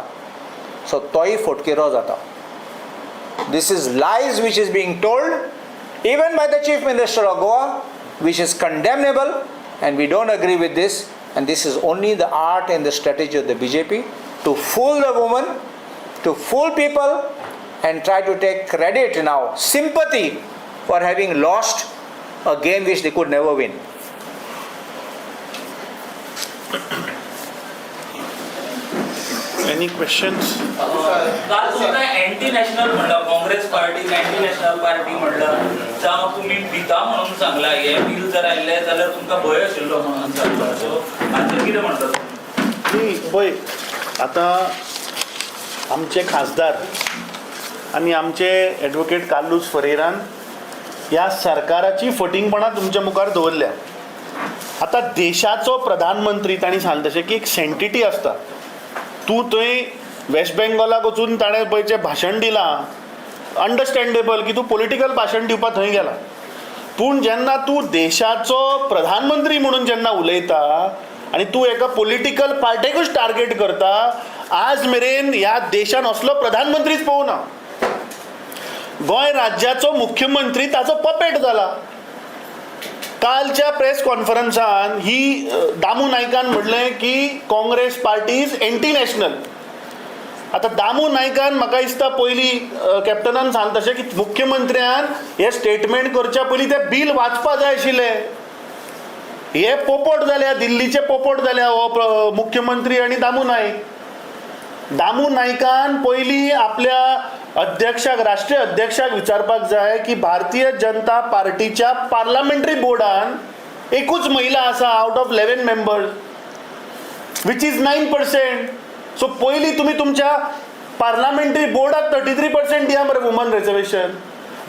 So तोय फटकिरो जाता. This is lies which is being told even by the Chief Minister of Goa, which is condemnable, and we don't agree with this. And this is only the art and the strategy of the BJP to fool the woman, to fool people, and try to take credit now, sympathy for having lost a game which they could never win. Any questions? काल तुमकां anti national म्हणला, Congress party anti national party म्हणला, जावं तुमी भिता म्हणून सांगला, हे bill जर आयिल्लें जाल्यार तुमकां भंय आशिल्लो म्हणून सांगला. सो हाचेर कितें म्हणटा तुमी? न्ही पळय, आतां आमचे खासदार आनी आमचे एडवोकेट कार्लूस फरेरान ह्या सरकाराची फटींगपणां तुमच्या मुखार दवरल्या. आतां देशाचो प्रधानमंत्री तांणी सांगलें तशें की एक सेंटिटी आसता. तूं थंय वेस्ट बेंगॉलाक वचून ताणें पळय जें भाशण दिलां, अंडरस्टँडेबल की तूं पॉलिटिकल भाशण दिवपाक थंय गेला, पूण जेन्ना तूं देशाचो प्रधानमंत्री म्हणून जेन्ना उलयता आनी तूं एका पॉलिटिकल पार्टेकूच टार्गेट करता, आज मेरेन ह्या देशान असलो प्रधानमंत्रीच पळोवना. गोंय राज्याचो मुख्यमंत्री ताचो पपेट जाला. कालच्या प्रेस कॉन्फरन्सान ही दामू नायकान म्हणलें की Congress party is anti national. आतां दामू नायकान म्हाका दिसता पयलीं कॅप्टनान सांग तशें की मुख्यमंत्र्यान हें स्टेटमेंट करच्या पयलीं तें बील वाचपा जाय आशिल्लें. हे पोपट जाल्या, दिल्लीचे पोपट जाल्या हो मुख्यमंत्री आनी दामू नायक. दामू नायकान पयलीं आपल्या अध्यक्षाक, राष्ट्रीय अध्यक्षाक विचारपाक जाय की भारतीय जनता पार्टीच्या पार्लमेंटरी बोर्डान एकूच महिला आसा out of 11 members, which is 9%. So पयलीं तुमी तुमच्या पार्लमेंटरी बोर्डाक 33% दिया मरे वुमन रिजर्वेशन.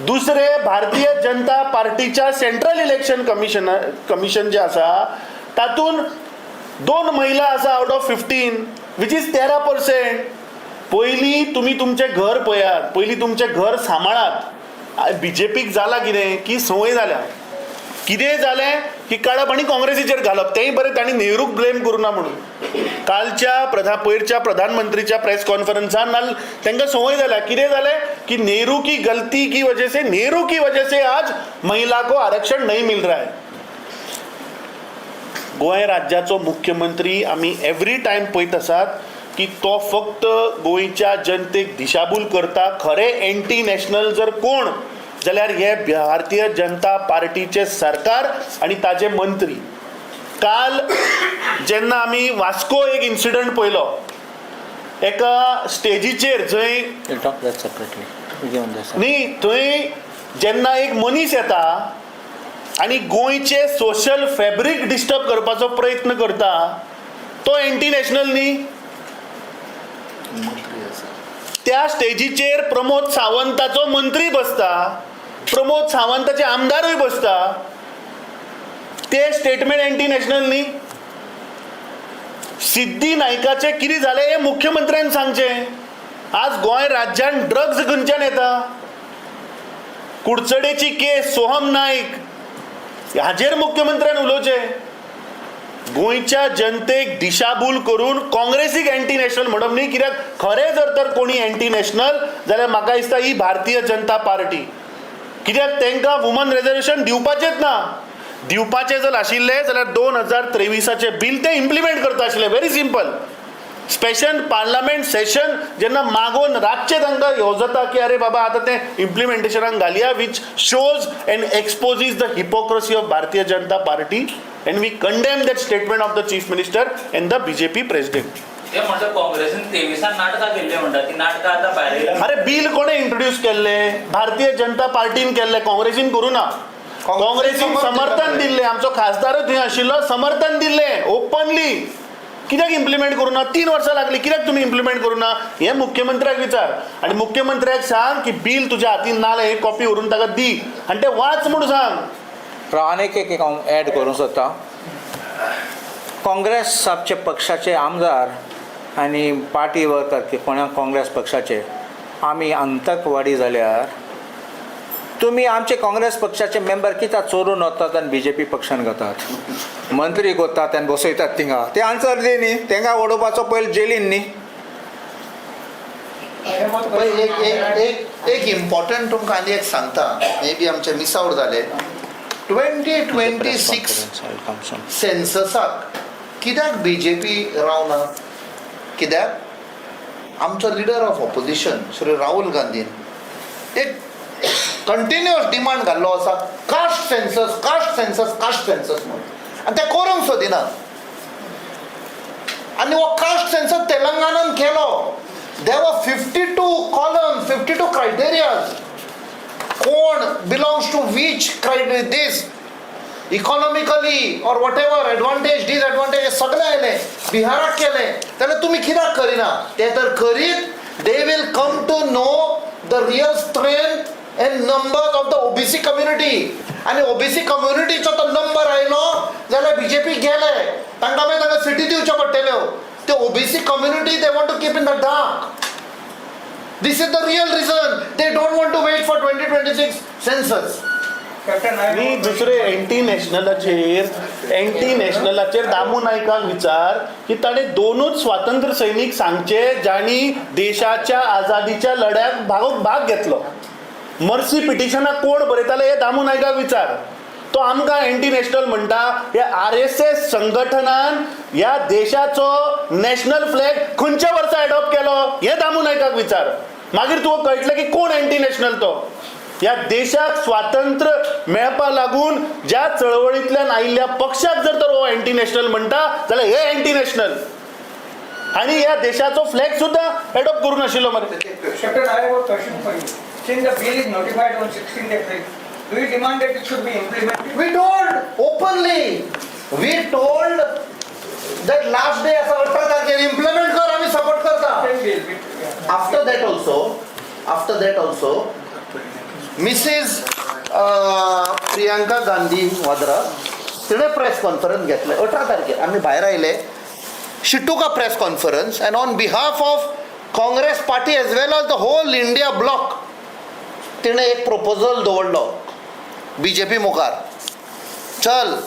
दुसरें, भारतीय जनता पार्टीच्या सेंट्रल इलेक्शन कमिशन जें आसा तातूंत 2 महिला आसा out of 15, which is 13%. पयलीं तुमी तुमचें घर पळयात, पयलीं तुमचें घर सांबाळात. बीजेपीक जाला कितें की संवय जाल्या, कितेंय जालें की काडप आनी काँग्रेसीचेर घालप. तेंय बरें तांणी नेहरूक ब्लेम करूं ना म्हणून. कालच्या पयरच्या प्रधानमंत्रीच्या प्रेस कॉन्फरन्सान नाल तांकां संवय जाल्या, कितें जालें की नेहरू की गलती की वजह से, नेहरू की वजह से आज महिला को आरक्षण नहीं मिल रहा है. गोंय राज्याचो मुख्यमंत्री आमी एवरी टायम पळयत आसात की तो फक्त गोंयच्या जनतेक दिशाभूल करता. खरें एंटी नॅशनल जर कोण जाल्यार हे भारतीय जनता पार्टीचे सरकार आनी ताजे मंत्री. काल जेन्ना आमी वास्को एक इन्सिडंट पळयलो एका स्टेजीचेर जंय न्ही, थंय जेन्ना एक मनीस येता आनी गोंयचे सोशल फॅब्रीक डिस्टर्ब करपाचो प्रयत्न करता, तो एंटी नॅशनल न्ही. त्या स्टेजीचेर प्रमोद सावंताचो मंत्री बसता, प्रमोद सावंताचे आमदारूय बसता, ते स्टेटमेंट एंटी नॅशनल न्ही. सिद्धी नायकाचें कितें जालें हें मुख्यमंत्र्यान सांगचें. आज गोंय राज्यान ड्रग्स खंयच्यान येता? कुडचडेची केस, सोहम नायक हाजेर मुख्यमंत्र्यान उलोवचें. गोंयच्या जनतेक दिशाभूल करून काँग्रेसीक एंटी नॅशनल म्हणप न्ही, कित्याक खरें जर तर कोणी एंटी नॅशनल जाल्यार म्हाका दिसता ही भारतीय जनता पार्टी. कित्याक तांकां वुमन रिजर्वेशन दिवपाचेंच ना. दिवपाचें जर आशिल्लें जाल्यार 2023 बील ते इम्प्लिमेंट करता आशिल्ले. Very simple. Special parliament session जेन्ना मागोवन रातचें तांकां येवजता की अरे बाबा आतां तें इम्प्लिमेंटेशनाक घालया, which shows and exposes the hypocrisy of Bharatiya Janata Party, and we condemn that statement of the chief minister and the BJP president. ते म्हणटा काँग्रेसीन 23 नाटकां केल्ली म्हणटा, ती नाटकां आतां भायर येयल्या. अरे बिल कोणें इंट्रोड्यूस केल्लें? भारतीय जनता पार्टीन केल्लें, काँग्रेसीन करूं ना. काँग्रेसीन समर्थन दिल्लें, आमचो खासदारूय थंय आशिल्लो, समर्थन दिल्लें ओपनली. कित्याक इम्प्लिमेंट करूं ना? 3 वर्सां लागली, कित्याक तुमी इम्प्लिमेंट करूं ना? हें मुख्यमंत्र्याक विचार आनी मुख्यमंत्र्याक सांग की बील तुज्या हातीन ना जाल्यार एक कॉपी व्हरून ताका दी आनी तें वाच म्हूण सांग. आनीक एक हांव एड करूंक सोदता. काँग्रेस आमचे पक्षाचे आमदार आनी पार्टी वर्कर की कोणा काँग्रेस पक्षाचे आमी आतंकवादी जाल्यार तुमी आमचे काँग्रेस पक्षाचे मेंबर कित्याक चोरून वतात आनी बी जे पी पक्षान घेतात, मंत्री कोत्तात आनी बसयतात थिंगा? ते आन्सर दी न्ही, तेंगा वडोवपाचो पयलीं जेलीन न्ही. पळय एक एक एक एक इम्पॉर्टंट तुमकां आनी एक सांगता, मे बी आमचें मिस आवट जालें. 2026 सेन्ससाक कित्याक बी जे पी रावना? कित्याक आमचो leader of opposition Shri Rahul गांधीन एक कंटिन्युअस डिमांड घाल्लो आसा, caste census, caste census, caste census म्हणून, आनी तें करूंक सोदिना. आनी हो कास्ट सेन्सस तेलंगणान केलो. There were 52 column, 52 criterias. कोण belongs to which criteria, this economically or whatever, advantage disadvantage हे सगळें आयलें. बिहाराक केलें जाल्यार तुमी कित्याक करिना? ते तर करीत they will come to know the real strength and numbers of the OBC community. आनी ओबीसी कम्युनिटीचो तो नंबर आयलो जाल्यार बीजेपी गेले. तांकां मागीर तांकां सिटी दिवच्यो पडटल्यो. ते OBC community they want to keep in the dark. This is the real reason they don't want to wait for 2026 census. Captain, I आनी दुसरे एंटी नॅशनलाचेर दामू नायकाक विचार की ताणें दोनूच स्वातंत्र्य सैनीक सांगचे जांणी देशाच्या आझादीच्या लढ्याक भाग घेतलो. मर्सी पिटिशनाक कोण बरयताले हे दामू नायकाक विचार. तो आमकां एंटी नॅशनल म्हणटा. हे आरएसएस संघटनान ह्या देशाचो नॅशनल फ्लॅग खंयच्या वर्सा एडॉप्ट केलो हे दामू नायकाक विचार. मागीर तुका कळटलें की कोण एंटी नॅशनल तो. ह्या देशाक स्वातंत्र्य मेळपा लागून ज्या चळवळींतल्यान आयिल्ल्या पक्षाक जर तर हो एंटी नॅशनल म्हणटा जाल्यार हे एंटी नॅशनल. आनी ह्या देशाचो फ्लॅग सुद्दां एडॉप्ट करूंक नाशिल्लो मरे. Captain, I have a question for you. Since the bill is notified on 16th April, do you demand that it should be implemented? We told openly. We told that last day आसा 18 तारखेर implement कर, आमी support करता. Same bill. Yeah. After that also, Mrs. Priyanka Gandhi Vadra तिणें press conference घेतलें 18 तारखेर. आमी भायर आयले. She took a press conference and on behalf of Congress party as well as the whole India bloc तिणें एक proposal दवरलो BJP मुखार. चल,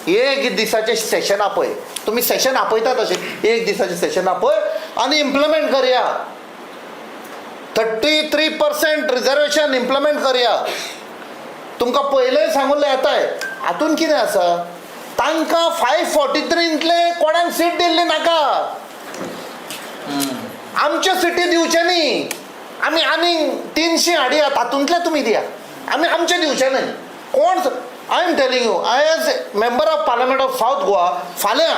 एक दिसाचें सेशन आपय. तुमी सेशन आपयतात अशें, एक दिसाचें सेशन आपय आनी इम्प्लिमेंट करया. 33% रिजर्वेशन इम्प्लिमेंट करया. तुमकां पयलें सांगून येताय. हातून कितें आसा, तांकां 543तले कोणाक सीट दिल्ली नाका. आमच्यो सिटी दिवचे न्ही. आमी आनीक 300 हाडया, तातूंतले तुमी दिया. आमी आमचे दिवचे न्हय कोण. I am telling you, I as member of parliament of South Goa, फाल्यां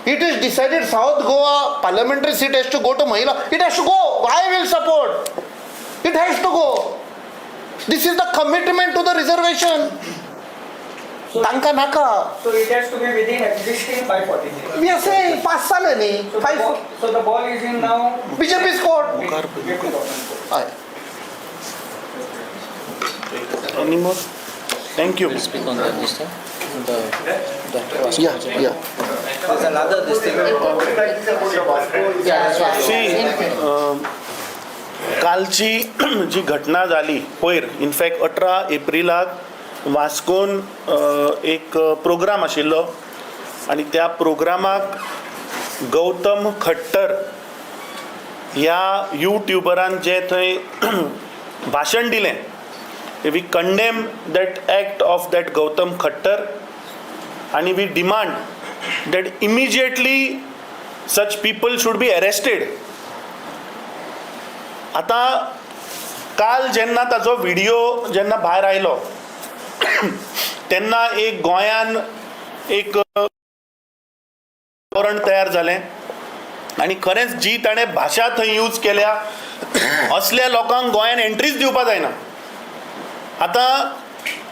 it is decided South Goa parliamentary seat has to go to महिला, it has to go. I will support. It has to go. This is the commitment to the reservation. तांकां नाका. So it has to be within existing 543. We are saying pass जालें न्ही. So the five ball, so the ball is in now. BJP's court. BJP government. हय. Any more? Thank you. We'll speak on that this time. The Yeah. There's another this thing. Yeah, that's right. See, कालची जी घटना जाली पयर, in fact 18 एप्रिलाक वास्कोन एक programme आशिल्लो आनी त्या प्रोग्रामाक गौतम खट्टर ह्या युट्युबरान जे थंय भाशण दिलें, we condemn that act of that Gautam Khattar आनी we demand that immediately such people should be arrested. आतां काल जेन्ना ताजो व्हिडियो जेन्ना भायर आयलो तेन्ना एक गोंयान एक वातावरण तयार जालें आनी खरेंच जी ताणें भाशा थंय यूज केल्या, असल्या लोकांक गोंयान एंट्रीच दिवपा जायना. आतां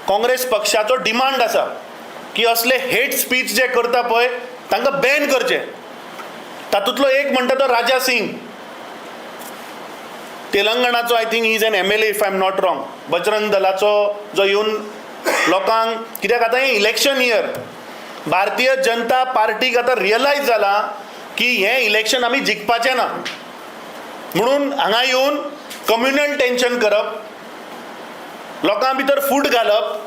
काँग्रेस पक्षाचो डिमांड आसा की असले हेट स्पीच जे करता पळय तांकां बॅन करचें. तातूंतलो एक म्हणटा तो राजा Singh, तेलंगणाचो. I think is an MLA, if I am not wrong. Bajrang दलाचो जो येवन लोकांक, कित्याक आतां हें इलेक्शन इयर, भारतीय जनता पार्टीक आतां रियलायज जालां की हें इलेक्शन आमी जिखपाचें ना, म्हणून हांगा येवन कम्युनल टेंशन करप, लोकां भितर फूट घालप.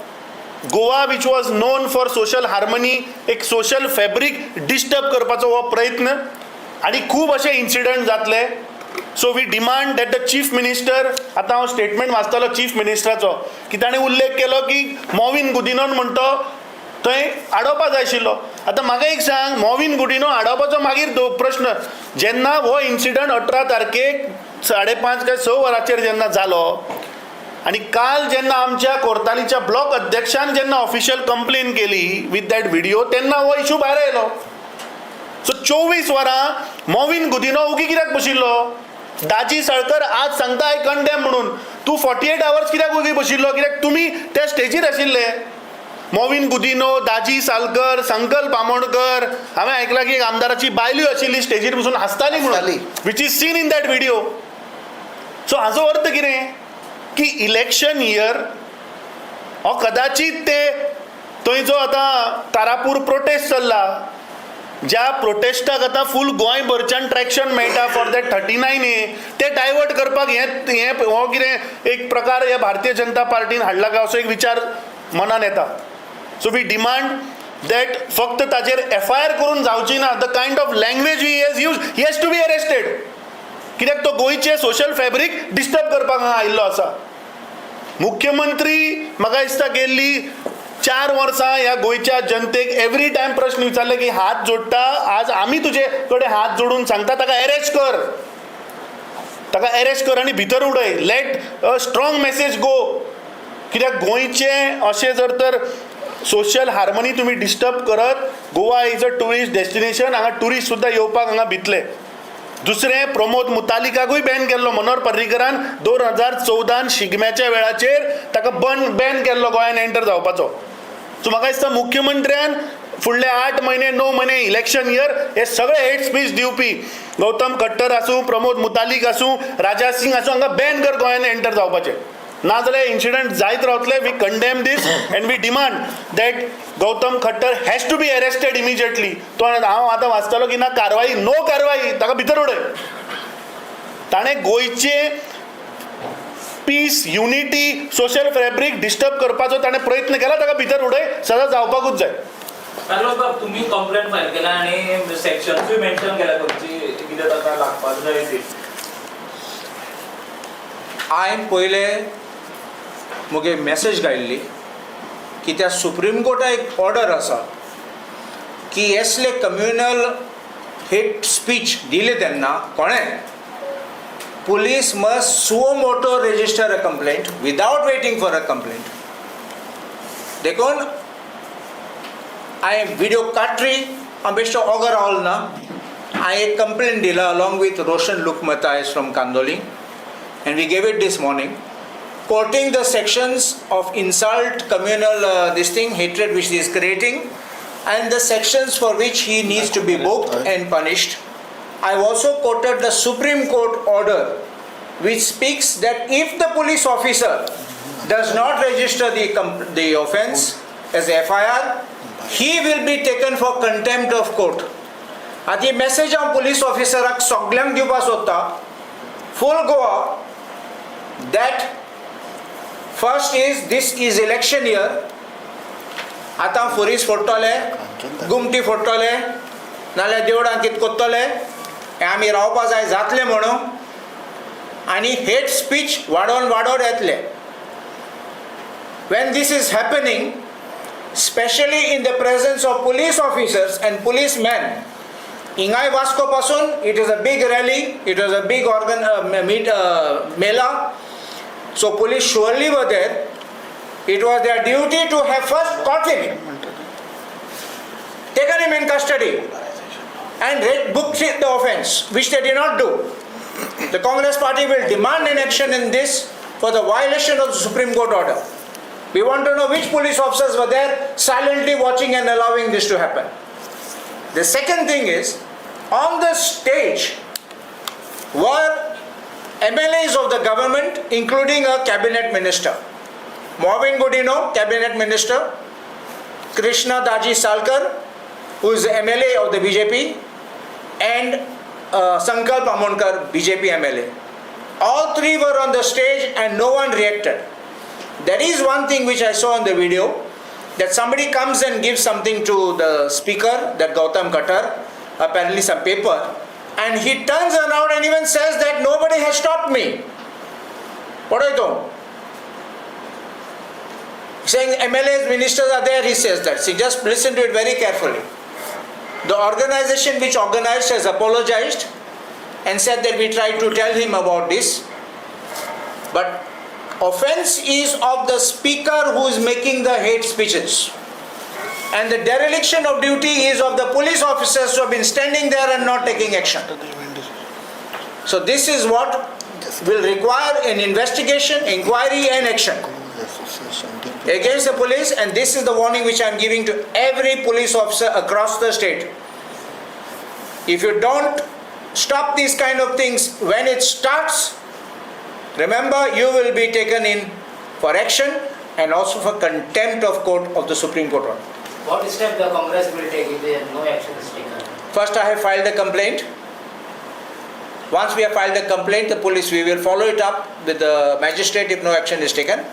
Goa, which was known for social harmony, एक सोशल फॅब्रीक डिस्टर्ब करपाचो हो प्रयत्न आनी खूब अशे इन्सिडंट जातले. So we demand that the chief minister, आतां हांव स्टेटमेंट वाचतलो चीफ मिनिस्टराचो की ताणें उल्लेख केलो की मॉविन गुदिनोन म्हणटो थंय आडोवपा जाय आशिल्लो. आतां म्हाका एक सांग, मॉविन गुदिनो आडोवपाचो मागीर प्रश्न, जेन्ना हो इन्सिडंट 18 तारखेक 5:30 काय 6 वरांचेर जेन्ना जालो आनी काल जेन्ना आमच्या कोर्तालीच्या ब्लॉक अध्यक्षान जेन्ना ऑफिशियल कंप्लेन केली विथ that video, तेन्ना हो इशू भायर आयलो. सो 24 वरां मॉविन गुदिन्हो उगी कित्याक बशिल्लो? दाजी साळकर आज सांगता I condemn म्हणून, तूं 48 आवर्स कित्याक उगी बशिल्लो? कित्याक तुमी त्या स्टेजीर आशिल्ले. मॉविन गुदिन्हो, दाजी सालकर, संकल्प आमोणकर, हांवें आयकलां की एक आमदाराची बायलूय आशिल्ली स्टेजीर बसून हांसताली म्हणून, which is seen in that video. So हाजो अर्थ कितें की इलेक्शन इयर हो कदाचित ते थंय जो आतां कारापूर प्रोटेस्ट चल्ला, ज्या प्रोटेस्टाक आतां फूल गोंयभरच्यान ट्रॅक्शन मेळटा फॉर that 39 ए, ते डायवर्ट करपाक हें हो कितें एक प्रकार हे भारतीय जनता पार्टीन हाडला काय असो एक विचार मनान येता. सो we demand that फक्त ताजेर एफआयआर करून जावची ना, the kind of language he has use, he has to be arrested. कित्याक तो गोंयचे सोशल फॅब्रीक डिस्टर्ब करपाक हांगा आयिल्लो आसा. मुख्यमंत्री म्हाका दिसता गेल्ली 4 वर्सां ह्या गोंयच्या जनतेक एवरी टायम प्रश्न विचारले की हात जोडटा, आज आमी तुजे कडेन हात जोडून सांगता ताका अरेस्ट कर, ताका अरेस्ट कर आनी भितर उडय. Let a strong message go. कित्याक गोंयचें अशें जर तर सोशल हार्मनी तुमी डिस्टर्ब करत, Goa is a tourist destination, हांगा ट्युरिस्ट सुद्दां येवपाक हांगा भितले. दुसरें, प्रमोद मुतालिकाकूय बॅन केल्लो मनोहर पर्रीकरान 2014 शिगम्याच्या वेळाचेर ताका बॅन केल्लो गोंयान एंटर जावपाचो. सो म्हाका दिसता मुख्यमंत्र्यान फुडले 8 म्हयने 9 म्हयने इलेक्शन इयर हे सगळे हेट स्पीच दिवपी गौतम खट्टर आसूं, प्रमोद मुतालीक आसूं, राजा सिंग आसूं, हांकां बॅन कर गोंयान एंटर जावपाचें. नाजाल्यार इन्सिडंट जायत रावतले. We condemn this and we demand that Gautam Khattar has to be arrested immediately. तो हांव आतां वाचतालो की ना कारवाई, नो कारवाई, ताका भितर उडय. ताणें गोंयचे peace, unity, social fabric disturb करपाचो ताणें प्रयत्न केला, ताका भितर उडय, सदां जावपाकूच जाय. कार्लोस बाब, तुमी कंप्लेंट फायल केला आनी सेक्शन्सूय मेन्शन केल्या खंयची कितें ताका लागपाक जाय ती. हांवें पयले मुगे मॅसेज घायल्ली की त्या सुप्रीम कोर्टा एक ऑर्डर आसा की असले कम्युनल हेट स्पीच दिले तेन्ना कोणें police must suo moto register a complaint without waiting for a complaint. देखून हांवें विडियो काटरी, हांव बेश्टो ऑगर रावलो ना, हांवें एक कंप्लेंट दिला along with Roshan Lukmata from Candolim, and we gave it this morning, quoting the sections of insult, communal this thing, hatred which he is creating, and the sections for which he needs to be booked and punished. I have also quoted the Supreme Court order which speaks that if the police officer does not register the offense as FIR, he will be taken for contempt of court. आतां ही message हांव police ऑफिसराक सगल्यांक दिवपाक सोदता, full Goa, that first is this is election year. आतां फुरीस फोडटले, गुमटी फोडटले, नाल्यार देवळां कितें कोत्तले, हें आमी रावपा जाय जातलें म्हणून, आनी हेट स्पीच वाडोवन वाडोवन येतले. When this is happening, specially in the presence of police officers and policemen, हिंगाय Vasco पासून it is a big rally, it was a big organ meet Mela, so police surely were there. It was their duty to have first caught him, taken him in custody and booked the offence, which they did not do. The Congress party will demand an action in this for the violation of the Supreme Court order. We want to know which police officers were there silently watching and allowing this to happen. The second thing is, on the stage were MLAs of the government, including a cabinet minister. Mauvin Godinho, cabinet minister, Krishna Daji Salkar, who is the MLA of the BJP, and Sankalp Amonkar, BJP MLA. All three were on the stage and no one reacted. There is one thing which I saw in the video, that somebody comes and gives something to the speaker, that Gautam Khattar, apparently some paper, and he turns around and even says that nobody has stopped me. What are you doing? Saying MLAs, ministers are there, he says that. See, just listen to it very carefully. The organization which organized has apologized and said that we tried to tell him about this. But offense is of the speaker who is making the hate speeches. And the dereliction of duty is of the police officers who have been standing there and not taking action. So this is what will require an investigation, inquiry and action against the police, and this is the warning which I am giving to every police officer across the state. If you don't stop these kind of things when it starts, remember you will be taken in for action and also for contempt of court of the Supreme Court order. What step the Congress will take if there no action is taken? First, I have filed a complaint. Once we have filed the complaint, the police, we will follow it up with the magistrate if no action is taken.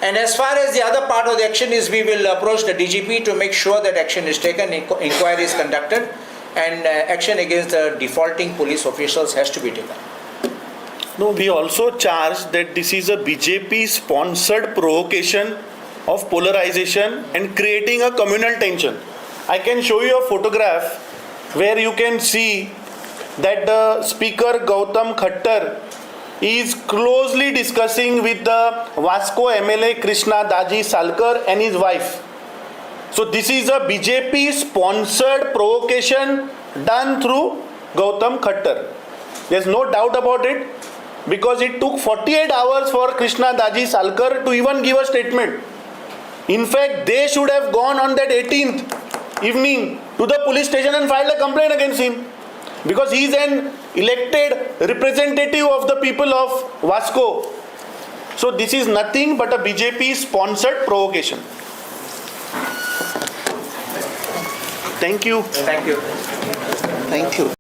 And as far as the other part of the action is, we will approach the DGP to make sure that action is taken, inquiry is conducted, and action against the defaulting police officials has to be taken. No, we also charge that this is a BJP sponsored provocation of polarization and creating a communal tension. I can show you a photograph where you can see that the speaker Gautam Khattar is closely discussing with the Vasco MLA Krishna Daji Salkar and his wife. So this is a BJP sponsored provocation done through Gautam Khattar. There's no doubt about it, because it took 48 hours for Krishna Daji Salkar to even give a statement. In fact, they should have gone on that 18th evening to the police station and filed a complaint against him, because he is an elected representative of the people of Vasco. So this is nothing but a BJP sponsored provocation. Thank you. Thank you. Thank you.